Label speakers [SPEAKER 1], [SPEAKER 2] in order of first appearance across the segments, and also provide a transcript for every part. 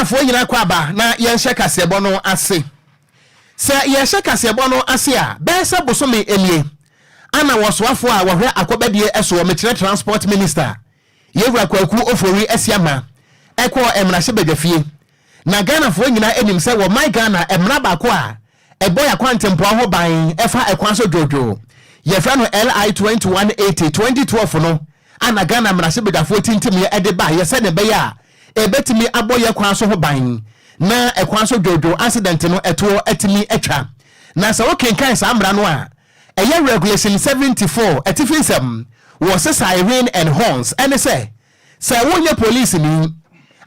[SPEAKER 1] Ghanafoɔ nyinaa kɔ aba na yɛnhyɛ kaseɛbɔ no ase. Sɛ yɛhyɛ kaseɛbɔ no ase a, bɛyɛ sɛ bosome nie ana wɔsoafoɔ a wɔhwɛ akɔbɛdeɛ soɔ, mekyerɛ Transport Minister, Yɛwura Kwaku Ofori Asiamah ɛkɔɔ mmarahyɛbadwafie. Na Ghanafoɔ nyinaa nim sɛ wɔ man Ghana mmara baako a ɛbɔ yɛn akwantempɔn ho ban ɛfa ɛkwan so dwoodwoo, yɛfrɛ no LI 2180, 2012 no a na Ghana mmarahyɛbadwafoɔ tintimyɛ de baeɛ sɛdeɛ ɛbɛyɛ a ɛbɛtumi abɔ yɛn kwan so ho ban na ɛkwan so dwoodwoo accident no ɛtoɔ atumi atwa. Na sɛ wokenkan saa mmara no a, ɛyɛ Regulation 74 atifi nsɛm wɔ se siren and horns, ɛne sɛ wonyɛ police ni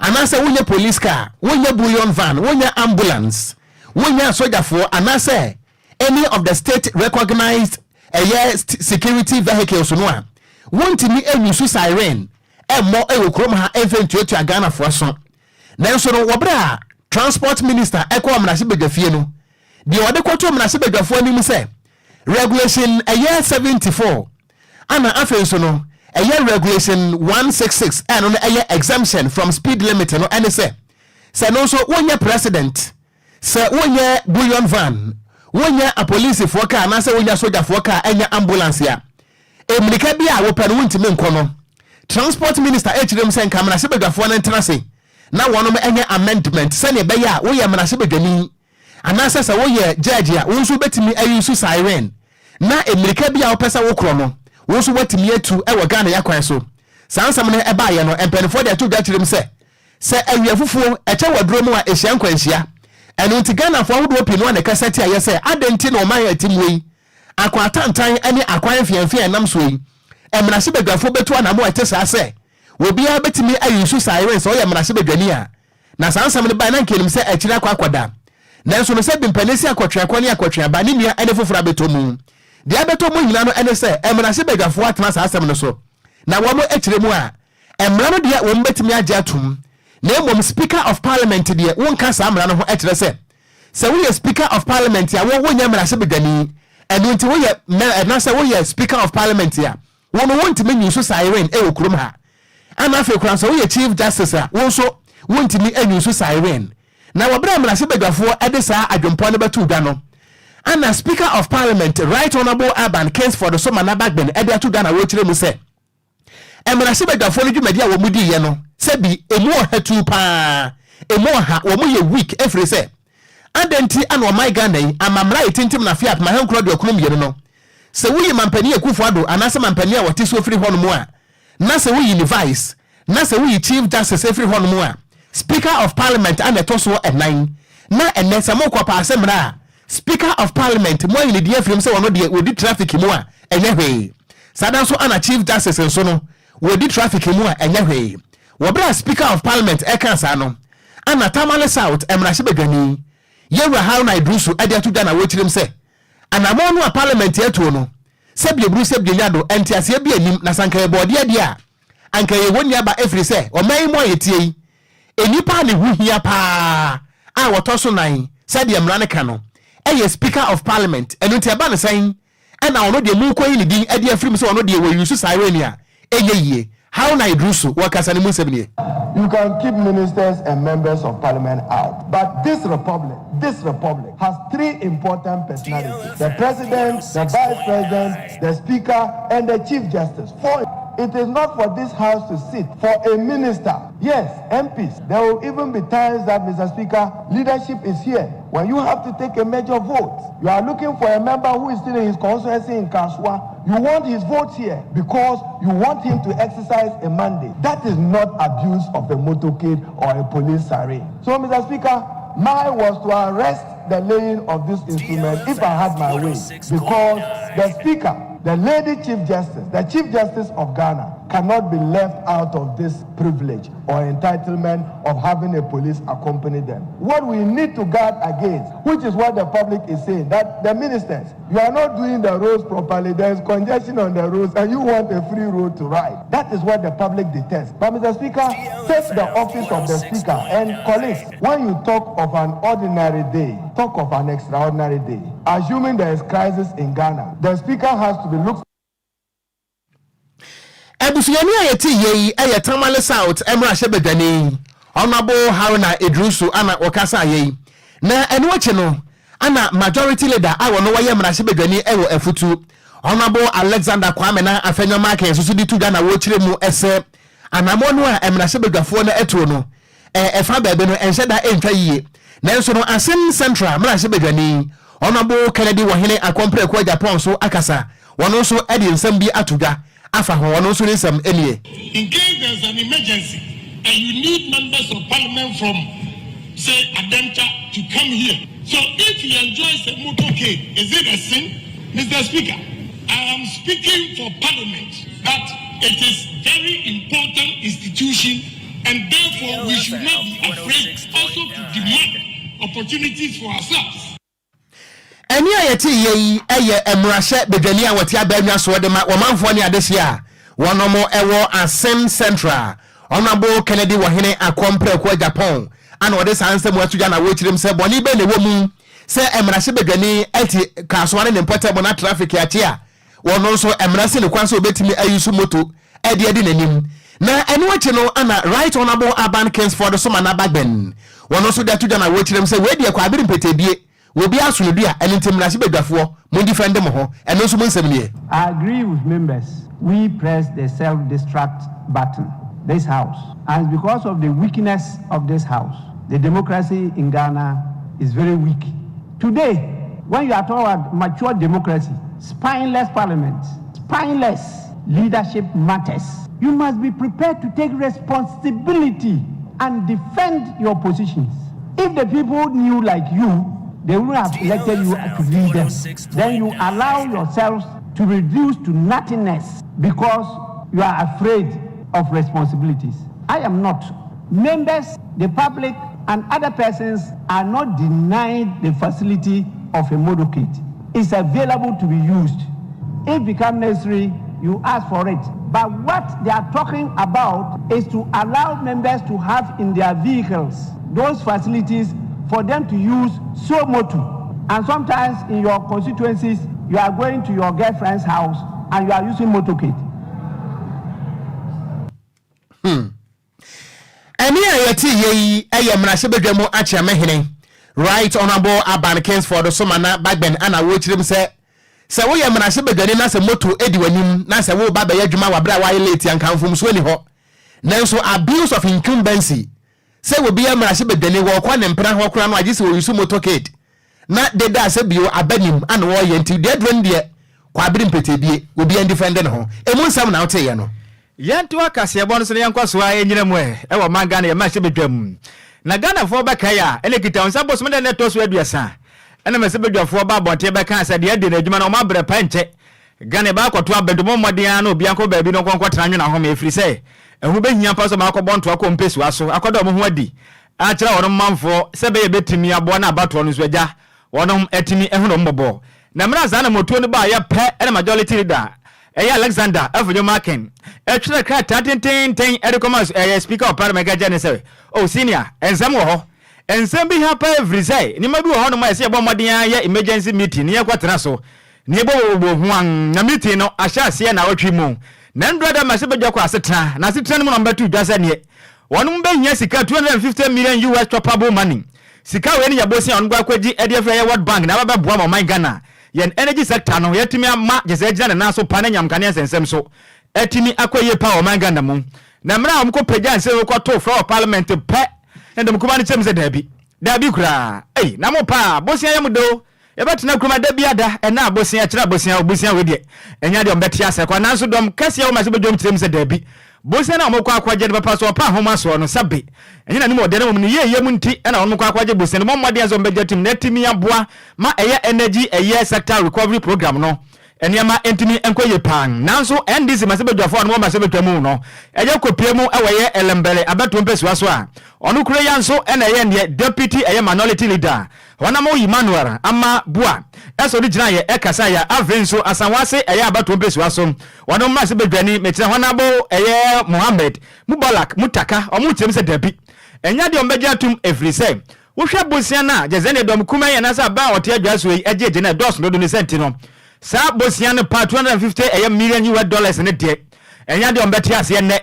[SPEAKER 1] anaasɛ wonyɛ police car, wonyɛ bullion van, wonyɛ ambulance, wonyɛ asogyafoɔ anaasɛ any of the state recognized ɛyɛ security vehicles no a, wontumi enyi siren ɛmmɔ ɛwɔ kurom ha ɛmfɛ ntuatua Ghanafoɔ so. Nanso no, wɔberɛ a Transport Minister ɛkɔ mmarahyɛbadwafie no deɛ, wɔde kɔto mmarahyɛbadwafoɔ anim sɛ Regulation ɛyɛ 74 ana afei nso no ɛyɛ Regulation 166, ɛno no ɛyɛ exemption from speed limit no, ɛne sɛ no nso wonyɛ president, sɛ wonyɛ bullion van, wonyɛ apolisifoɔ kaa anaasɛ wonyɛ sogyafoɔ kaa, ɛnyɛ ambulance a, mmirika bi a wopɛ no wontumi nkɔ no. Transport Minister ɛkyerɛ mu sɛ nka mmarahyɛbadwafoɔ no ntena se na wɔnom ɛnyɛ amendment sɛnea ɛbɛyɛ a woyɛ mmarahyɛbadwani anaasɛ sɛ woyɛ judge a, wo nso wobɛtumi ayi nso siren na mmirika bi a wopɛ sɛ wokorɔ no, wo nso woatumi atu ɛwɔ Ghana yɛakwan so. Saa nsɛm no ɛbaayɛ no, mpanimfoɔ de ato dwa kyerɛ mu sɛ awia fufuo ɛkyɛ wɔ duro mu a ɛhyia nkwanhyia. Ɛno nti Ghanafoɔ ahodoɔ pii no a na ɛkasa ti ayɛ sɛ adɛn nti na ɔman ɛte mu yi, akwan atantan ne akwan mfeamfea ɛnam so yi, mmarahyɛbadwafoɔ bɛtu anamo a ɛte saa sɛ obiara bɛtumi ayi so siren sɛ ɔyɛ mmarahyɛbadwani a. Na saa nsɛm no baa na nkenim sɛ akyire akɔ akɔda, nanso no sɛ bimpanin si akɔtweakɔ ne akɔtweaba ne nua ne foforɔ abɛtɔ mu deɛ, abɛtɔ mu nyinaa no ɛne sɛ mmarahyɛbadwafoɔ atena saa asɛm no so na wɔn akyerɛ mu a, mmara no deɛ wɔn bɛtumi agye atom, na mmom Speaker of Parliament deɛ, wonka saa mmara no ho. Ɛkyerɛ sɛ woyɛ Speaker of Parliament a, wo wonyɛ mmarahyɛbadwani. Ɛno nti woyɛ ɛna sɛ woyɛ Speaker of Parliament a, wɔn no wontumi nyi so siren ɛwɔ kurom ha. Ana afei kora sɛ woyɛ Chief Justice a, wo nso wontumi anyi so siren. Na wɔberɛ a mmarahyɛbadwafoɔ ɛde saa adwempɔ no bɛto dwa no, ana Speaker of Parliament, Right Honourable Alban Kingsford Sumana Bagbin, ɛde ato dwa na wɔkyerɛ mu sɛ mmarahyɛbadwafoɔ no dwumadi a wɔn diiɛ no, sɛbi emu ɔha tu paa, emu ɔha wɔn yɛ weak, efiri sɛ adan nti ana ɔman Ghana yi amamra yɛ tintim na afei apema hankoro 92 no, sɛ woyi Mampanin Akufo Addo anaasɛ mampanin a wɔte so firi hɔnom a, na sɛ woyi ne vice, na sɛ woyi Chief Justice efiri hɔnom a, Speaker of Parliament ana ɛtɔ so ɛnan. Na ɛnɛ sɛ mokɔ paase mmara a, Speaker of Parliament mo ayi ne din afirim sɛ ɔno deɛ wɔdi traffic mu a ɛnyɛ hwee. Saa da nso ana Chief Justice nso no wɔdi traffic mu a ɛnyɛ hwee. Wɔberɛ a Speaker of Parliament ɛka saa no, ana Tamale South mmarahyɛbadwani, Yɛwura Haruna Iddrisu, ɛde ato dwa na wɔkyerɛm sɛ anammɔn no a Parliament atuo no, sɛ bieburu sɛ bienya do ɛnteaseɛ bi anim na sanka yɛ bɔɔdeɛ deɛ a, anka yɛ wɔn nuaba, ɛfiri sɛ ɔman yi mu a yɛtie yi, nnipa a ne ho hia paa a wɔtɔ so nan sɛdeɛ mmara no ka no ɛyɛ Speaker of Parliament. Ɛno nti ɛba ne sɛn ɛna ɔno deɛ mu kɔ yi ne din ɛde afiri mu sɛ ɔno deɛ wɔyi so siren a ɛnyɛ yie? Haruna Iddrisu wɔkasa ne mu nsɛm nie.
[SPEAKER 2] You can keep ministers and members of parliament out. But this republic has three important personalities: the president, the vice president, the speaker, and the Chief Justice. Four. It is not for this house to sit for a minister. Yes, MPs. There will even be times that, Mr. Speaker, leadership is here. When you have to take a major vote, you are looking for a member who is still in his constituency in Kasoa. You want his vote here because you want him to exercise a mandate. That is not abuse of a motorcade or a police siren. So, Mr. Speaker, mine was to arrest the laying of this instrument if I had my way, because the Speaker, the Lady Chief Justice, the Chief Justice of Ghana, cannot be left out of this privilege or entitlement of having a police accompany them. What we need to guard against, which is what the public is saying, that the ministers, you are not doing the roads properly, there is congestion on the roads, and you want a free road to ride. That is what the public detests. But, Mr. Speaker, take the office of the Speaker and colleagues, when you talk of an ordinary day, talk of an extraordinary day. Assuming there is crisis in Ghana, the Speaker has to be looked
[SPEAKER 1] Abusuani a yɛte yie yi yɛ Tamale South mmarahyɛbadwani. Honourable Haruna Iddrisu ana wɔkasa ayɛ yi. Na ɛno akyi no ana Majority Leader a wɔno wɔyɛ mmarahyɛbadwani wɔ Afutu, Honourable Alexander Kwame na Afenyo Markin nso so de to dwa na wɔrekyerɛ mu sɛ anammɔn no a mmarahyɛbadwafoɔ no atuo no, ɛfa baabi no ɛnhyɛ da ɛntwa yie. Nanso no Asin Central mmarahyɛbadwani, Honourable Kennedy Wɔhene Akɔmprɛko Agyapong nso akasa, wɔno nso de nsɛm bi ato dwa afa ho, ɔno nso ne nsɛm nie.
[SPEAKER 3] In case there's an emergency and you need members of parliament from, say, Adenta to come here. So if he enjoys a motorcade, is it a sin? Mr. Speaker, I am speaking for parliament that it is very important institution and therefore we should not be afraid also to demand opportunities for ourselves.
[SPEAKER 1] Ɛne a yɛte yɛ yi yɛ mmarahyɛ badwani a wɔte abannwa soɔ de ma wɔmanfoɔ ne adehye a wɔnom ɛwɔ Assin Central, Honourable Kennedy Wɔhene Akɔmprɛko Agyapong ana wɔde saa nsɛm ato dwa na wɔrekyerɛ mu sɛ bɔne bɛn na ɛwɔ mu sɛ mmarahyɛ badwani ati kaasoa ne ne mpɔtam na traffic akye a, wɔno nso mmara si ne kwan sɛ obɛtumi ayi so moto ɛde adi n'anim. Na ɛno akyi no ana Right Honourable Alban Kingsford Sumana Bagbin wɔno nso de ato dwa na wɔrekyerɛ mu sɛ wei deɛ kwabere mpɛtɛbie obi aso no dua, ɛno nti mmarahyɛ badwafoɔ mo defend mo ho. Ɛno nso mo nsɛm nie.
[SPEAKER 2] I agree with members. We press the self-destruct button, this house. And because of the weakness of this house, the democracy in Ghana is very weak. Today, when you are talking about mature democracy, spineless parliament, spineless leadership matters. You must be prepared to take responsibility and defend your positions. If the people knew like you, they wouldn't have elected you to lead them. Then you allow yourselves to reduce to nothingness because you are afraid of responsibilities. I am not. Members, the public, and other persons are not denied the facility of a motorcade. It's available to be used. If become necessary, you ask for it. But what they are talking about is to allow members to have in their vehicles those facilities for them to use suo motu. And sometimes in your constituencies, you are going to your girlfriend's house and you are using motorcade.
[SPEAKER 1] Ɛne a yɛte yɛ yi ɛyɛ mmarahyɛbadwa mu akyeamehene, Right Honourable Alban Kingsford Sumana Bagbin ana wɔrekyerɛ mu sɛ woyɛ mmarahyɛbadwani na sɛ moto edi w'anim na sɛ woba bɛyɛ adwuma wɔ abere a wayɛ late, anka mfomsoɔ ni hɔ. Nanso abuse of incumbency sɛ obi yɛ mmarahyɛbadwani, wɔkɔ ne mpena hɔ koraa no agye sɛ wɔyi so motorcade na deda sɛ bio aba nim ana wɔyɛ. Nti deɛ duro no deɛ kwabere mpɛtɛbie, obi ɛn defend ne ho. Emu nsɛm na woteyɛ no.
[SPEAKER 4] Yɛnto akaseɛbɔ no so no, yɛnkɔ so a ɛnyina mu ɛ ɛwɔ man Ghana yɛma hyɛ badwam na Ghanafoɔ bɛkae a ɛne kita wo nsa bosom dɛ ne ɛtɔ so 30 ɛna mɛsɛ badwafoɔ ba abɔnten bɛka sɛ deɛ adi no adwuma no ɔma abrɛ pa nkyɛ Ghana ɛbɛakɔto abɛdɔmɔ mmɔden a na obi ankɔ baabi no nkɔnkɔ tena nwene ahome, ɛfiri sɛ ɛho bɛhia pa sɛ ɔma akɔbɔ ntoa kɔ mpɛsua so akɔda ɔmo ho adi akyerɛ wɔn manfoɔ sɛ bɛyɛ bɛtumi aboa no abatoɔ no nso agya wɔnom atumi ɛho no mmɔbɔ. Na mmerɛ saa na motuo no baayɛ pɛ, ɛna Majority Leader ɛyɛ Alexander Afenyo Markin ɛtwerɛ krataa tententen ɛde kɔma ɛyɛ Speaker of Parliament ka kyerɛ ne sɛ, "O senior, nsɛm wɔ hɔ, nsɛm bi ha paa, ɛfiri sɛ nneɛma bi wɔ hɔ nom a ɛsɛ yɛbɔ mmɔden a yɛ emergency meeting ne yɛkɔtena so ne yɛbɔ wɔbɔbɔ ho an." Na meeting no ahyɛ aseɛ na awɔtwe mu na ndura da ma sɛ bɛdwa kɔ asetena na asetena no mu na ɔmbɛto dwa sɛ neɛ wɔnom bɛhia sika 250 million US choppable money. Sika wei ne yɛ bosia ɔno kɔ akɔgye ɛde afiri ɛyɛ World Bank na aba bɛboa ma ɔman Ghana yɛn energy sector no yɛtumi ama gye sɛ agyina ne nan so pa ne nyamkanea nsɛnsɛm so ɛtumi akɔ yie pa wɔ ɔman Ghana mu. Na mmerɛ a wɔn kɔ pagya nsɛm kɔto frɛ wɔ parliament pɛ na dɛm kuma no kyɛm sɛ daabi, daabi koraa, ei, na mo paa bosia yɛ mo do yɛbɛtena kuruma da bi ada ɛna abosia kyerɛ abosia obosia wei deɛ ɛnya deɛ ɔmbɛte asɛ kɔ. Nanso dɔm kɛseɛ wɔ ma sɛ bɛdwom kyerɛ mu sɛ daabi, bosia no a wɔkɔ akɔgye no papa so ɔpa ahoma soɔ no sɛbe ɛnyɛ nanim ɔdeɛ no mmom ne yie yɛ mu nti ɛna wɔn kɔ akɔgye bosia no mɔ mmɔden sɛ ɔmbɛgye tim na atumi aboa ma ɛyɛ energy ɛyɛ sector recovery program no nneɛma ntumi nkɔ yie paa. Nanso NDC mmarahyɛbadwafoɔ a wɔn mmarahyɛbadwa mu no ɛyɛ kɔpie mu ɛwɔ yɛ Ellembelle abɛto mpɛsua so a ɔno kura ya nso ɛna ɛyɛ neɛ deputy ɛyɛ minority leader wɔnam Emmanuel Ama Bua ɛsɛ ɔde gyina yɛ ɛkasa yɛ. Afei nso Asawase ɛyɛ abɛto mpɛsua so wɔn mmarahyɛbadwani mɛkyerɛ wɔn abo ɛyɛ Mohammed Mubalak Mutaka, wɔn kyerɛ mu sɛ dabi, ɛnya deɛ wɔn bɛgye atum, ɛfiri sɛ wohwɛ bosia no a gyesɛ ne dɔm kuma yɛn anaasɛ aba a ɔte adwa so yi agye agye no ɛdɔɔso dodo ne sɛ no saa bosia no pa 250 ɛyɛ million US dollars ne deɛ ɛnya deɛ ɔmbɛte aseɛ nnɛ.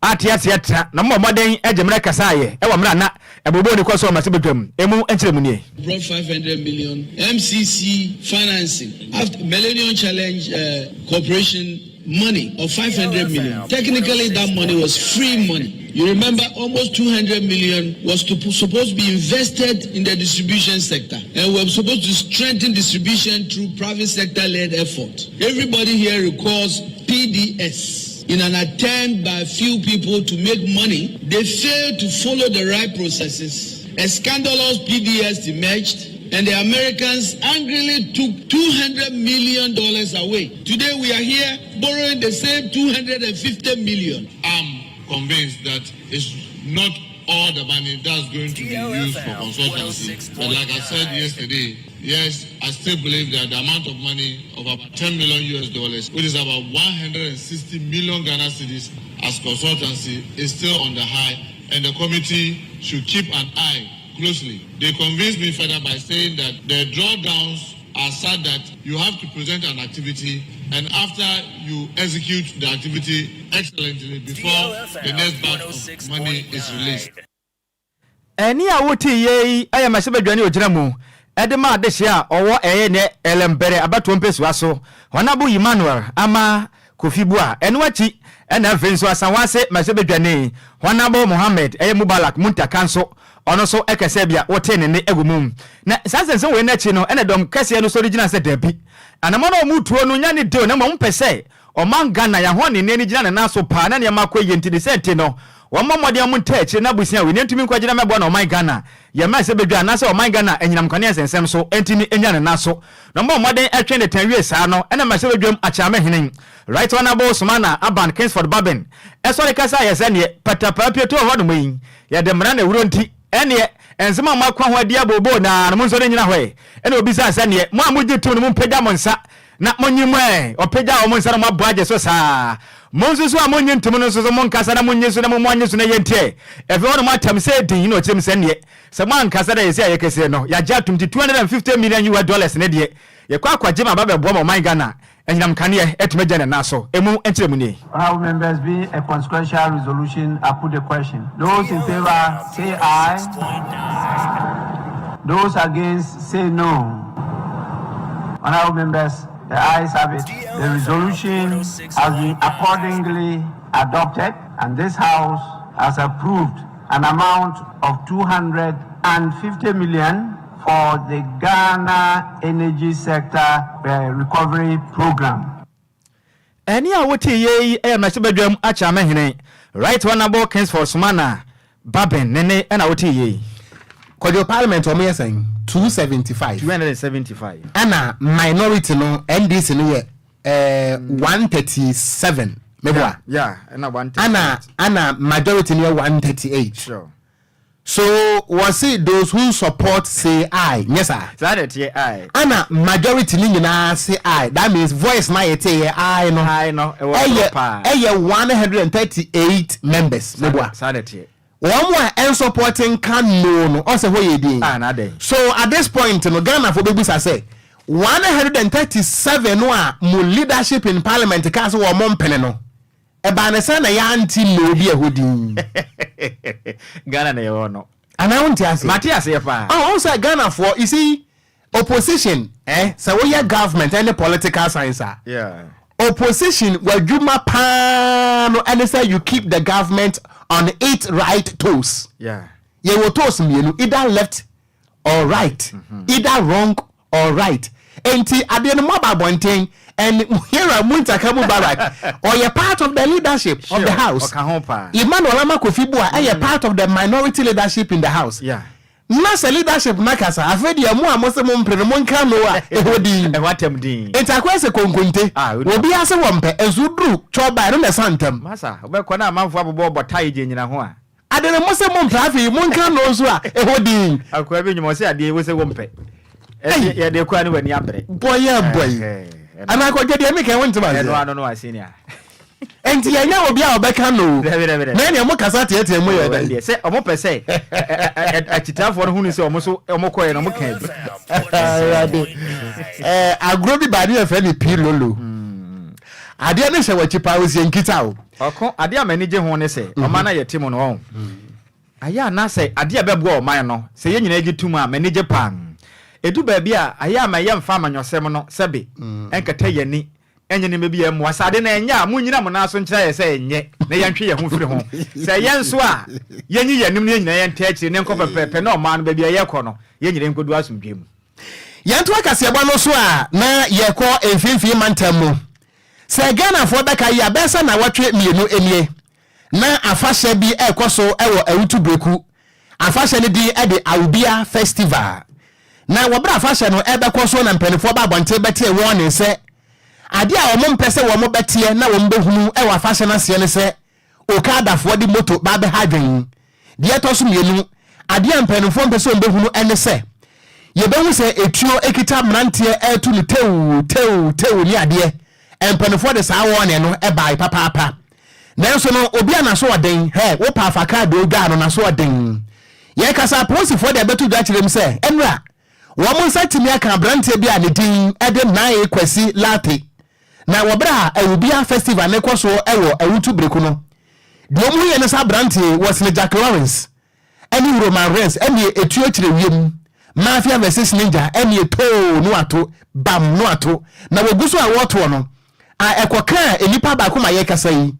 [SPEAKER 4] Ate aseɛ tra na mommɔ mmɔden gye mmerɛ kasaeɛ wɔ mmerɛ a na abooboo no kɔ so wɔ mmarahyɛbadwam. Emu nkyerɛmu nie.
[SPEAKER 5] Brought 500 million MCC financing after Millennium Challenge uh, Corporation money of 500 million. Technically, that money was free money. You remember almost 200 million was to, supposed to be invested in the distribution sector. And we were supposed to strengthen distribution through private sector-led effort. Everybody here recalls PDS. In an attempt by a few people to make money, they failed to follow the right processes. A scandalous PDS emerged and the Americans angrily took $200 million away. Today we are here borrowing the same 250 million.
[SPEAKER 3] I'm convinced that it's not all the money that's going to be used for consultancy. But like I said yesterday, yes, I still believe that the amount of money of about 10 million US dollars, which is about 160 million Ghana cedis as consultancy, is still on the high, and the committee should keep an eye closely. They convinced me further by saying that the drawdowns are such that you have to present an activity, and after you execute the activity excellently before the next batch of money is released.
[SPEAKER 4] Ɛnne a wotee yi yɛ mmarahyɛbadwani a ogyina mu de ma adehye a ɔwɔ ɛyɛ nɛ Elembere abatoɔ mpesua so, Honourable Emmanuel Ama Kofi Buah. Ɛno akyi na afei nso Asawase mmarahyɛbadwani Honourable Mohammed ɛyɛ Mubalak Muntaka nso ɔno nso kɛsɛɛ bi a wotee ne nne agu mu. Na saa nsɛnsɛm wei no akyi no na dɔm kɛseɛ no sɔre gyinaa sɛ dabi, anamɔn a wɔretuo no nyɛ ne dew na mmom wɔpɛ sɛ Ɔman Ghana, yɛn ahoɔdenne ani gyina ne nan so paa na nneɛma akɔ yie nti ne sɛ nti no, wɔmmɔ mmɔden a wɔntaa akyire na abusua wei ntumi nkɔgyina mmɛboa na ɔman Ghana yɛ mmarahyɛbadwa anaasɛ ɔman Ghana anyinam nkanea nsɛnsɛm so ntumi nya ne nan so na wɔmmɔ mmɔden twe ne tan wie saa no na mmarahyɛbadwam Akyeamehene Right Honourable Sumana Aban Kingsford Bagbin sɔre kasa yɛ sɛ neɛ patapaa pieto wɔ hɔnom yi yɛde mmara na ɛwuro nti ɛneɛ nsɛm a moaka ho adi abooboo naa no monsɔre nnyina hɔ ɛ ɛna obisaa sɛ neɛ mo a mogye tom no mompagya mo nsa Na monyi mo ɛ! Ɔpagyaa wɔn nsa na wɔabɔ agye so saa. Mo nso so a monnye ntom no nso so monkasa na monnye so na mommu annye so na yɛntie ɛ! Afei hɔ na moatam sɛ din na ɔkyerɛ mu sɛ nneɛ sɛ moankasa dɛ yɛsɛ a yɛkɛseɛ no yɛagye atom nti 250 million US dollars no deɛ yɛkɔ akɔgye ma aba bɛboa ma ɔman Ghana anyinam nkaneɛ atumi agyina ne nan so. Emu nkyerɛmu nie.
[SPEAKER 6] Honourable members, being a consequential resolution, I put the question. Those in favour say aye. Those against say no. Honourable members, the ayes have it. The resolution has been accordingly adopted and this House has approved an amount of 250 million for the Ghana Energy Sector uh, Recovery Program.
[SPEAKER 4] Ɛnne a wotee yei yɛ mmarahyɛbadwam Akyeamehene, Right Honourable Kingsford Sumana Bagbin ne nne na wotee yei.
[SPEAKER 1] Kwadwo, parliament wɔn yɛ sɛn? 275.
[SPEAKER 4] 275.
[SPEAKER 1] Ɛna minority no NDC no yɛ ɛɛ 137 meboa.
[SPEAKER 4] Yeah, yeah, ɛna 138.
[SPEAKER 1] Ɛna ɛna majority no yɛ 138.
[SPEAKER 4] Sure.
[SPEAKER 1] So wɔse those who support say aye, nyɛ saa?
[SPEAKER 4] Saa na ɛteɛ, aye.
[SPEAKER 1] Ɛna majority no nyinaa se aye, that means voice no a yɛtee yɛ aye no,
[SPEAKER 4] Aye no, ɛwɔ soro
[SPEAKER 1] ɛyɛ
[SPEAKER 4] paa.
[SPEAKER 1] ɛyɛ 138 members,
[SPEAKER 4] Saa na
[SPEAKER 1] meboa?
[SPEAKER 4] saa na ɛteɛ.
[SPEAKER 1] Wɔn a ɛnsupporte nka no no, ɔsɛ hɔ yɛ din.
[SPEAKER 4] Ah, na adɛn?
[SPEAKER 1] So at this point no, Ghanafoɔ bɛbusa sɛ, 137 no a mo leadership in parliament kaa sɛ wɔn mpene no, Ɛbaa no sɛn na yɛante no bi ɛhɔ din?
[SPEAKER 4] Ghana na yɛwɔ no.
[SPEAKER 1] Anaa wonte aseɛ?
[SPEAKER 4] Mate aseɛ paa.
[SPEAKER 1] Oh, wohu sɛ Ghanafoɔ, you see, opposition, eh, sɛ woyɛ government ɛne political science a,
[SPEAKER 4] Yeah.
[SPEAKER 1] opposition w'adwuma paa no ɛne sɛ you keep the government on its right toes.
[SPEAKER 4] Yeah.
[SPEAKER 1] Yɛwɔ toes mmienu, either left or right, either wrong or right. Enti adeɛ no moaba abɔnten and Hira Muntaka Mubarak ɔyɛ part of the leadership of the house.
[SPEAKER 4] Ɔka ho paa.
[SPEAKER 1] Emmanuel Armah Kofi Buah ɛyɛ part of the minority leadership in the house.
[SPEAKER 4] Yeah.
[SPEAKER 1] Na sɛ leadership no akasa afei deɛ mo a mose mo mpere no monka no a ɛhɔ din.
[SPEAKER 4] Ɛhɔ atɛm din.
[SPEAKER 1] Enti akɔyɛ sɛ konkonte.
[SPEAKER 4] Ah, wodi
[SPEAKER 1] Obiara se wɔmpɛ nso woduru twɔba ɛno na ɛsa ntɛm.
[SPEAKER 4] Masa, wobɛkɔ na amanfoɔ abobɔ bɔ tae gyinagyina ho a.
[SPEAKER 1] Ade no mose mompɛ afei monka no nso a ɛhɔ din.
[SPEAKER 4] Akoa bi nnwom ɔse adeɛ yi wose wompɛ ɛnti yɛde kɔ a ne w'ani abere.
[SPEAKER 1] Bɔ yɛ bɔ yi anaa kɔdwa deɛ meka yi wontem aseɛ.
[SPEAKER 4] Ɛno ano no a senior.
[SPEAKER 1] Ɛnti yɛnyɛ obi a ɔbɛka no o.
[SPEAKER 4] Dabi dabi dabi.
[SPEAKER 1] Na ɛneɛ mo kasa teatea mu yɛ dɛn.
[SPEAKER 4] Ɛndeɛ sɛ ɔmo pɛ sɛ akyitaafoɔ no hunu sɛ ɔmo so ɔmo kɔɛ no ɔmo kaa bi.
[SPEAKER 1] Awurade ɛɛ agorɔ bi baa ne yɛfrɛ no pii lolo. Adeɛ no hyɛ w'akyi paa osie nkita o.
[SPEAKER 4] Ɔko, adeɛ a m'ani gye ho ne sɛ, ɔman no a yɛte mu no, ɔho, ayɛ a na sɛ adeɛ a ɛbɛboa ɔman no, sɛ yɛn nyinaa gye tom a, m'ani gye paa. Ɛdu baabi a, ayɛ a ma yɛmfa amanyɔsɛm no, sɛbe, ɛnkata yɛn ani, ɛnyɛ nneɛma bi a ɛmmoa. Sɛ ade no ɛnyɛ a, monnyina mo nan so nkyerɛ yɛn sɛ ɛnyɛ, na yɛntwe yɛn ho mfiri ho. Sɛ ɛyɛ nso a, yɛnyi yɛn anim na yɛn nyinaa yɛntaa akyire na ɛnkɔ pɛpɛɛpɛ na ɔman no, baabi a yɛrekɔ no, yɛn nyinaa yɛnkɔdu asomdwoeɛ mu.
[SPEAKER 1] Yɛntoa kaseɛbɔ no so a na yɛkɔ mfimfini mantam mu. Sɛ Ghanafoɔ bɛka yi a, bɛyɛ sɛ nnawɔtwe mmienu nie na afahyɛ bi rekɔ so wɔ Awutu Breku. Afahyɛ no din de Awubia Festival. Na wɔ berɛ a afahyɛ no rebɛkɔ so na mpanimfoɔ ba abɔnten bɛtee warning sɛ adeɛ a wɔmpɛ sɛ wɔbɛteɛ na wɔbɛhunu wɔ afahyɛ no aseɛ ne sɛ Okadafoɔ de moto ba abɛha adwene. Deɛ ɛtɔ so mmienu, adeɛ a mpanimfoɔ mpɛ sɛ wɔbɛhunu ne sɛ, yɛbɛhu sɛ etuo kita mmeranteɛ reto no tew, tew, tew ne adeɛ. Mpanimfoɔ de saa wɔɔne no bae papaapa. Nanso no, obi a n'aso ɔden, hɛ, wopɛ afa kaa deɛ ɔdwaa no, n'aso ɔden. Yɛkasa apolisifoɔ de abɛto dwa kyerɛ mu sɛ, nnora, wɔn nsa atumi aka aberanteɛ bi a ne din de Nae Kwasi Lartey. Na wɔ berɛ a Awubia Festival no rekɔ so wɔ Awutu Breku no, deɛ wɔhuiɛ ne sɛ aberanteɛ yi, wɔsene Jack Lawrence ne Roman Reigns ɛneɛ ɛtuo kyerɛ wiem, Mafia vs Ninja ɛneɛ too no ato, bam no ato. Na wɔgu so a wɔretoɔ no, a ɛkɔkaa nnipa baako ma yɛrekasa yi,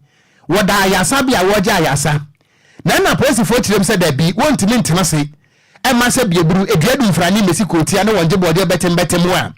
[SPEAKER 1] wɔda ayaresa bea a wɔregye ayaresa. Na ɛna apolisifoɔ kyerɛm sɛ dabi, wɔntumi ntena ase Ɛmma sɛ biaburu, dua dumfra ne mmesi kurotia ne wɔn gyeboɔdeɛ bɛtembɛtem a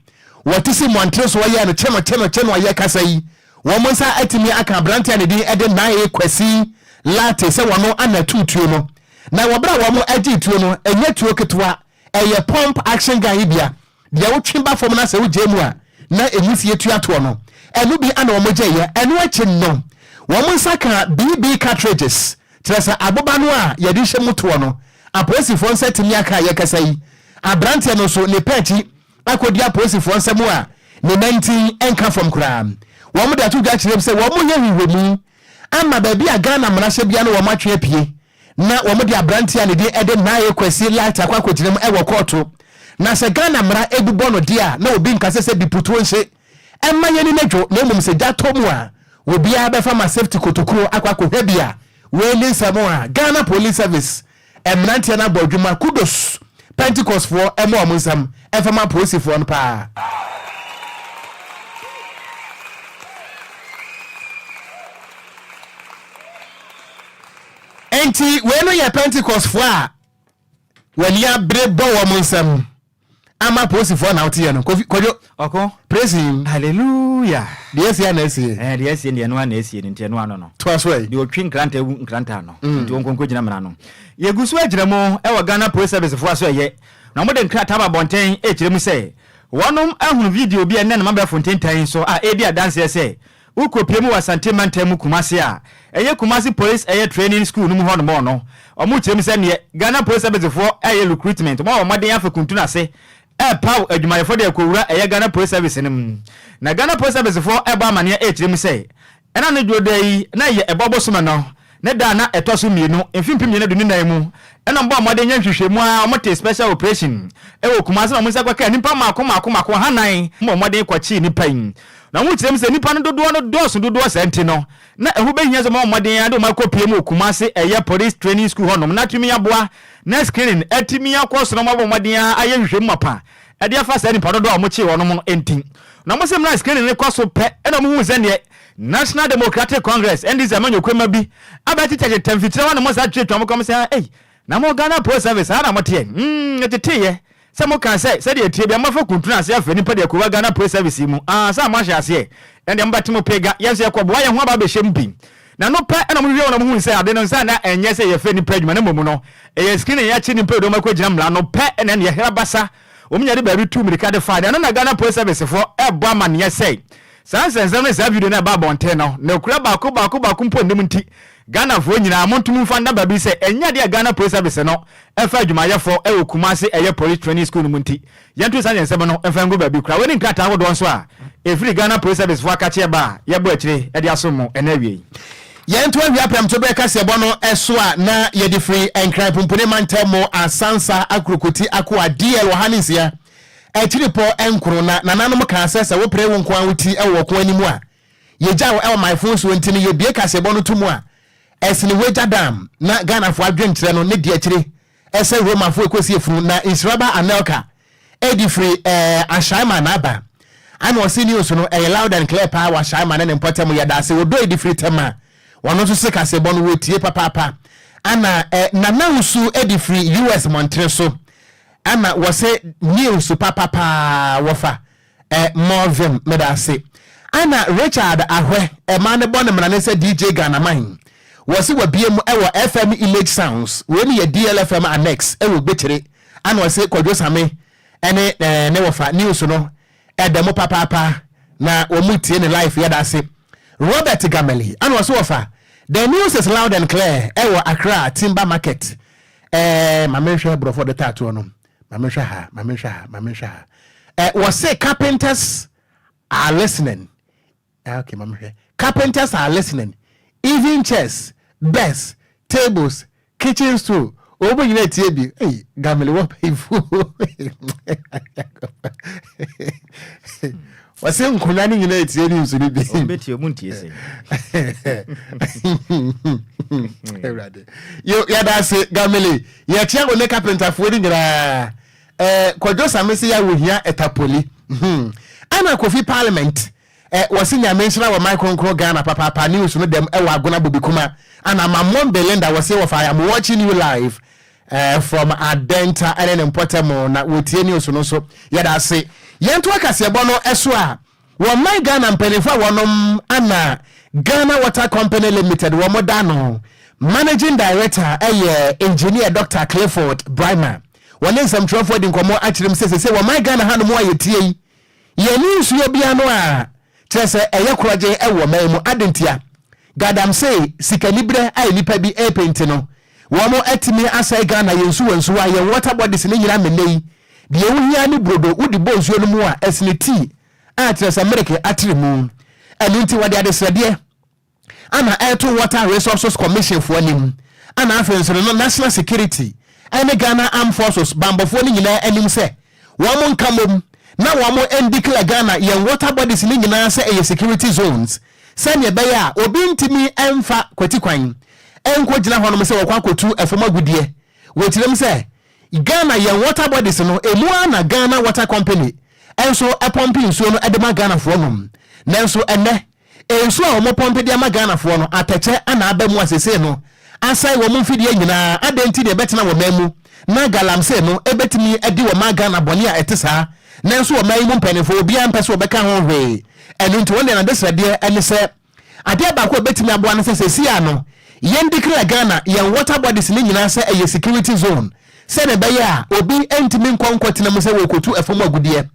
[SPEAKER 1] wɔte si mmɔntene soɔ yɛɛ no kyeno kyeno kyeno a yɛrekasa yi, wɔn nsa atumi aka aberanteɛ a ne din de Nae Kwasi Lartey sɛ wɔno ana tuu tuo no. Na wɔ berɛ a wɔn gyee tuo no, ɛnyɛ tuo ketewa, ɛyɛ pump action gun yi bia, deɛ wotwe ba fam na sɛ wogyae mu a na nwusie tua toɔ no, ɛno bi ana wɔn gyaeɛ. Ɛno akyi no, wɔn nsa kaa BB cartridges, kyerɛ sɛ aboba no a yɛde hyɛ mu toɔ no, apolisifoɔ nsa atumi aka a yɛkasa yi. Aberanteɛ no nso, ne pɛ akyi akɔdi apolisifoɔ nsa mu a ne nantin nka fam koraa. Wɔn de ato dwa kyerɛ mu sɛ wɔn yɛ nhwehwɛmu ama baabi a Ghana mmarahyɛbea no wɔn atwe apue na wɔde aberanteɛ a ne din de Naaye Kwasi Light akɔ akɔgyina mu wɔ kɔɔto. Na sɛ Ghana mmara bu bɔ no deɛ a, na obi nka sɛ sɛ bi putuo nhye mma yɛnni no dwo, na mmom sɛ gya tɔ mu a, obiara bɛfa ma safety kotokuro akɔ akɔhwɛ bi a. Wei ne nsɛm a Ghana Police Service mmeranteɛ no abɔ adwuma. Kudos! Pentecostfoɔ mmɔ wɔn nsam mfa ma apolisifoɔ no paa. Enti wei no yɛ Pentecostefoɔ a w'ani abere bɔ wɔn nsam ama apolisifoɔ na woteɛ no. Kofi Kwadwo.
[SPEAKER 4] Ɔko.
[SPEAKER 1] Praise him.
[SPEAKER 4] Hallelujah.
[SPEAKER 1] Deɛ asie a na asie.
[SPEAKER 4] Ɛɛ deɛ asie deɛ ɛno ara na asie no nti ɛno ano no.
[SPEAKER 1] Toa so ɛ.
[SPEAKER 4] Deɛ ɔtwi nkrantɛ wu nkrantɛ ano. Nti wɔnkɔ nkɔgyina mmara ano. Yɛgu so agyina mu wɔ Ghana Police Service foɔ aso ɛyɛ na wɔde nkrataa aba abɔnten rekyerɛ mu sɛ wɔnom ahunu video bi a ɛnenam abɛɛfo ntentan yi so a ɛredi adanseɛ sɛ Wokɔpue mu wɔ Asante mantam mu Kumasi a, ɛyɛ Kumasi Police ɛyɛ Training School no mu hɔ nom no, wɔn kyerɛ mu sɛ neɛ Ghana Police Service foɔ ɛyɛ recruitment, wɔn abɔ mmɔden afa kuntunu ase ɛrepaw adwumayɛfoɔ de akɔwura ɛyɛ Ghana Police Service no mu. Na Ghana Police Service foɔ ɛrebɔ amaneɛ ɛrekyerɛ mu sɛ ɛna anadwo da yi na ɛyɛ ɛbɔ bosome no ne da a na ɛtɔ so mmienu, mfe 2024 mu, na wɔbɔɔ mmɔden nyɛɛ nhwehwɛmu ara, wɔtee special operation wɔ Kumasi na wɔn nsa kɔkaa nnipa mmaako mmaako mmaako ahanan, wɔbɔɔ mmɔden kɔkyee nnipa yi. Na wɔkyerɛ mu sɛ nnipa no dodoɔ no dɔɔso dodoɔ saa nti no, na ɛho bɛhia sɛ wɔbɔ mmɔden ara de wɔn akɔpue mu wɔ Kumasi ɛyɛ Police Training School hɔnom na atumi aboa na screening atumi akɔ so na wɔabɔ mmɔden ara ayɛ nhwehwɛmu mapa de afa saa nnipa dodoɔ a wɔkyee wɔn no nti. Na wɔse mmerɛ a screening no kɔ so pɛ na wɔhuu sɛ neɛ National Democratic Congress, NDC, amanyɔkuo mma bi abɛkyekyɛkyekyɛ mfikyire hɔ nom saa twetwe wɔn kɔn sɛ, Ei, na mo Ghana Post Service, saa na moteɛ? Hmm, ɛteteeɛ sɛ mokaa sɛ sɛdeɛ ɛteɛ biara moafa kuntunu ase afrɛ nnipa de akɔwura Ghana Post Service yi mu. Ah, sɛ a moahyɛ aseɛ, ɛndeɛ mobɛte mo pega. Yɛn nso yɛkɔboa yɛn ho aba abɛhyɛ mu bi. Na no pɛ na wɔhwehwɛ wɔn na wɔhuu sɛ ade no nsa na ɛnyɛ sɛ yɛfrɛ nnipa adwuma na mmom no, ɛyɛ screening yɛakye nnipa de wɔn akɔgyina mmara no pɛ na ɛndeɛ hera basa wɔn nya de baabi tuu mmirika de fae. Na ɛno na Ghana Post Service foɔ ɛrebɔ amaneɛ sɛ Saa nsɛnsɛm ne saa video no a ɛba abɔnten no, nokorɛ baako baako baako mpo nnim nti, Ghanafoɔ nyinaa montom mfa nna baabi sɛ ɛnyɛ adeɛ a Ghana Police Service no fa adwumayɛfoɔ wɔ Kumasi ɛyɛ Police Training School no mu nti, yɛnto saa nsɛnsɛm no mfa ngu baabi koraa. Wei ne nkrataa ahodoɔ nso a ɛfiri Ghana Police Service foɔ akakyeɛ ba a yɛbɔ akyire de asom mo ɛnnɛ awiei.
[SPEAKER 1] Yɛnto awia prɛmtoberɛ kaseɛbɔ no so a na yɛde firi Nkran Pumpuni Mantam mu Asansa Akurokoti Akoa DL ɔha ne nsia akyiripɔ nkron na nananom kaa sɛ sɛ wopere wo nko ara wo ti wɔ ɔko anim a, Yɛgya wo ɛwɔ my phone so nti no yɛbie kaseɛbɔ no to mu a ɛsene wagya dam na Ghanafoɔ adwenkyerɛ no ne di akyire ɛsɛ Romafoɔ ɛkɔsi efunu na Nsiraba Anelka ɛdi firi ɛɛ Ashaiman na aba ana ɔse news no ɛyɛ loud and clear paa wɔ Ashaiman ne ne mpɔtam. Yɛda ase. Wɔdɔ ɛdi firi Tɛma, wɔno nso se kaseɛbɔ no wɔtie papaapa. Ana ɛ Nana Wusu ɛdi firi US mmɔntene so ana wɔse news papapaa wɔfa ɛ Morvin, meda ase. Ana Richard Ahwɛ ɛma ne bɔ ne mmara ne sɛ DJ Ghanaman wɔse wabie mu ɛwɔ FM Image Sounds, wei ne yɛ DLFM Annex ɛwɔ Gbekyere. Ana ɔse Kwadwo Same ɛne ɛɛ ne wɔfa news no ɛda mu papaapa na wɔn mu tie ne live. Yɛda ase. Robert Gameli ana ɔse wɔfa, the news is loud and clear ɛwɔ Accra Timber Market. Maame, nhwɛ borɔfo de taatoɔ no. Maame, nhwɛ ha, maame, nhwɛ ha, maame, nhwɛ ha. Wɔse carpenters are listening. Okay, maame, hwɛ, carpenters are listening, even chairs, beds, tables, kitchen stool, wɔn mu nyinaa tie bi. Ɛyi Gameli wɔ pɛyifu wɔsɛ nkonnwa no nyinaa tie news no bi.
[SPEAKER 4] Ɔmbɛtie ɔmu ntie sɛ.
[SPEAKER 1] Awurade yo, yɛda ase Gamele. Yɛkyia wo ne carpenterfoɔ no nyinaa. Kwadwo Same sɛ yɛ wɔhia ɛtapoli. Ana Kofi Parliament wɔse Nyame nhyira wɔ man kronkron Ghana papaapa, news no dɛm ɛwɔ Agona Bobi Kuma. Ana Mamon Belinda wɔse wɔfa, I am watching you live from Adenta ɛne ne mpɔtam na wɔtie news no nso. Yɛda ase. Yɛnto akaseɛbɔ no ɛso a, wɔn man Ghana mpanimfoɔ a wɔnom ana Ghana Water Company Limited wɔn da no managing director ɛyɛ Engineer Dr Clifford Braimah, wɔne nsɛmtwerɛfoɔ di nkɔmmɔ akyerɛ mu sɛ sɛ wɔn man Ghana hanom a yɛtie yi, yɛne nsuo bia no a kyerɛ sɛ ɛyɛ korɔgye ɛwɔ man mu adentia galamsey sikaniberɛ a nnipa bi ɛrepɛ no wɔn atumi asɛe Ghana yɛn nsuwa nsuwa, yɛn water bodies ne nyinaa. Mene yi deɛ wohia ne brodo wode bɔ nsuo no mu a ɛsene tii a kyerɛ sɛ mmereke atere mu. Ɛno nti wɔde adesrɛdeɛ ana ɛto Water Resources Commission foɔ anim, ana afei nso no national security ɛne Ghana Armed Forces bambɔfoɔ no nyinaa anim sɛ wɔn nka mmom na wɔn ndeclare Ghana yɛn water bodies no nyinaa sɛ ɛyɛ security zones, sɛnea ɛbɛyɛ a obi ntumi mfa kwati kwan nkɔ gyina hɔnom sɛ wɔkɔ akɔtu ɛfam agudeɛ. Wɔkyerɛm sɛ Ghana yɛn water bodies no emu ara na Ghana Water Company nso ɛpɔmpe nsuo no de ma Ghanafoɔ nom, nanso ɛnɛ nsuo a wɔn pɔmpe de ama Ghanafoɔ no atɛkyɛ ana aba mu asese no asɛe wɔn mfidie nyinaa. Adan nti deɛ ɛbɛtena wɔ man mu na galamsey no ɛbɛtumi adi wɔ man Ghana bɔne a ɛte saa, nanso wɔ man yi mu mpanimfoɔ obiara mpɛ sɛ wɔbɛka ho hwee. Ɛno nti wɔn deɛ n'adesrɛdeɛ ɛne sɛ adeɛ baako a ɛbɛtumi aboa no sɛ sɛsi a no yɛn declare Ghana yɛn water bodies ne nyinaa sɛ ɛyɛ security zone, sɛdeɛ ɛbɛyɛ a obi ntumi nkɔ nkɔtena mu sɛ wɔkɔtu ɛfam agudeɛ.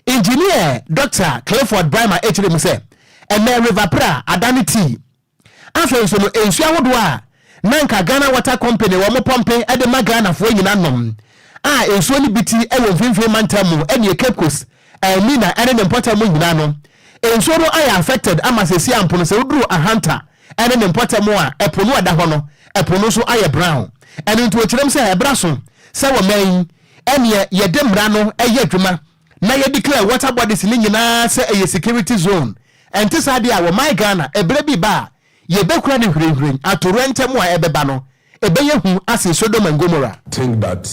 [SPEAKER 1] Engineer Dr Clifford Braimah ɛkyerɛ mu sɛ ɛnɛ River Pra adane tii. Afei nso no nsuo ahodoɔ a na nka Ghana Water Company wɔn pɔmpe de ma Ghanafoɔ nyinaa nom a nsuo no bi ti wɔ mfimfini mantam mu ɛne Cape Coast, Elmina ɛne ne mpɔtam mu nyinaa no, nsuo no ayɛ affected ama sɛsi ampo no sɛ woduru Ahanta ɛne ne mpɔtam a, ɛpo no ɛda hɔ no, ɛpo no nso ayɛ brown. Ɛno nti wɔkyerɛm sɛ ɛbra so sɛ wɔ man yi ɛneɛ yɛde mmara no ɛyɛ adwuma na yɛdeclare water bodies ne nyinaa sɛ ɛyɛ security zone. Ɛnte saa deɛ a, wɔ man Ghana ɛberɛ bi ba a yɛbɛkura ne hwirenhwiren atorɛntɛm a ɛbɛba no ɛbɛyɛ hu ase Sodom and Gomorrah.
[SPEAKER 7] Think that,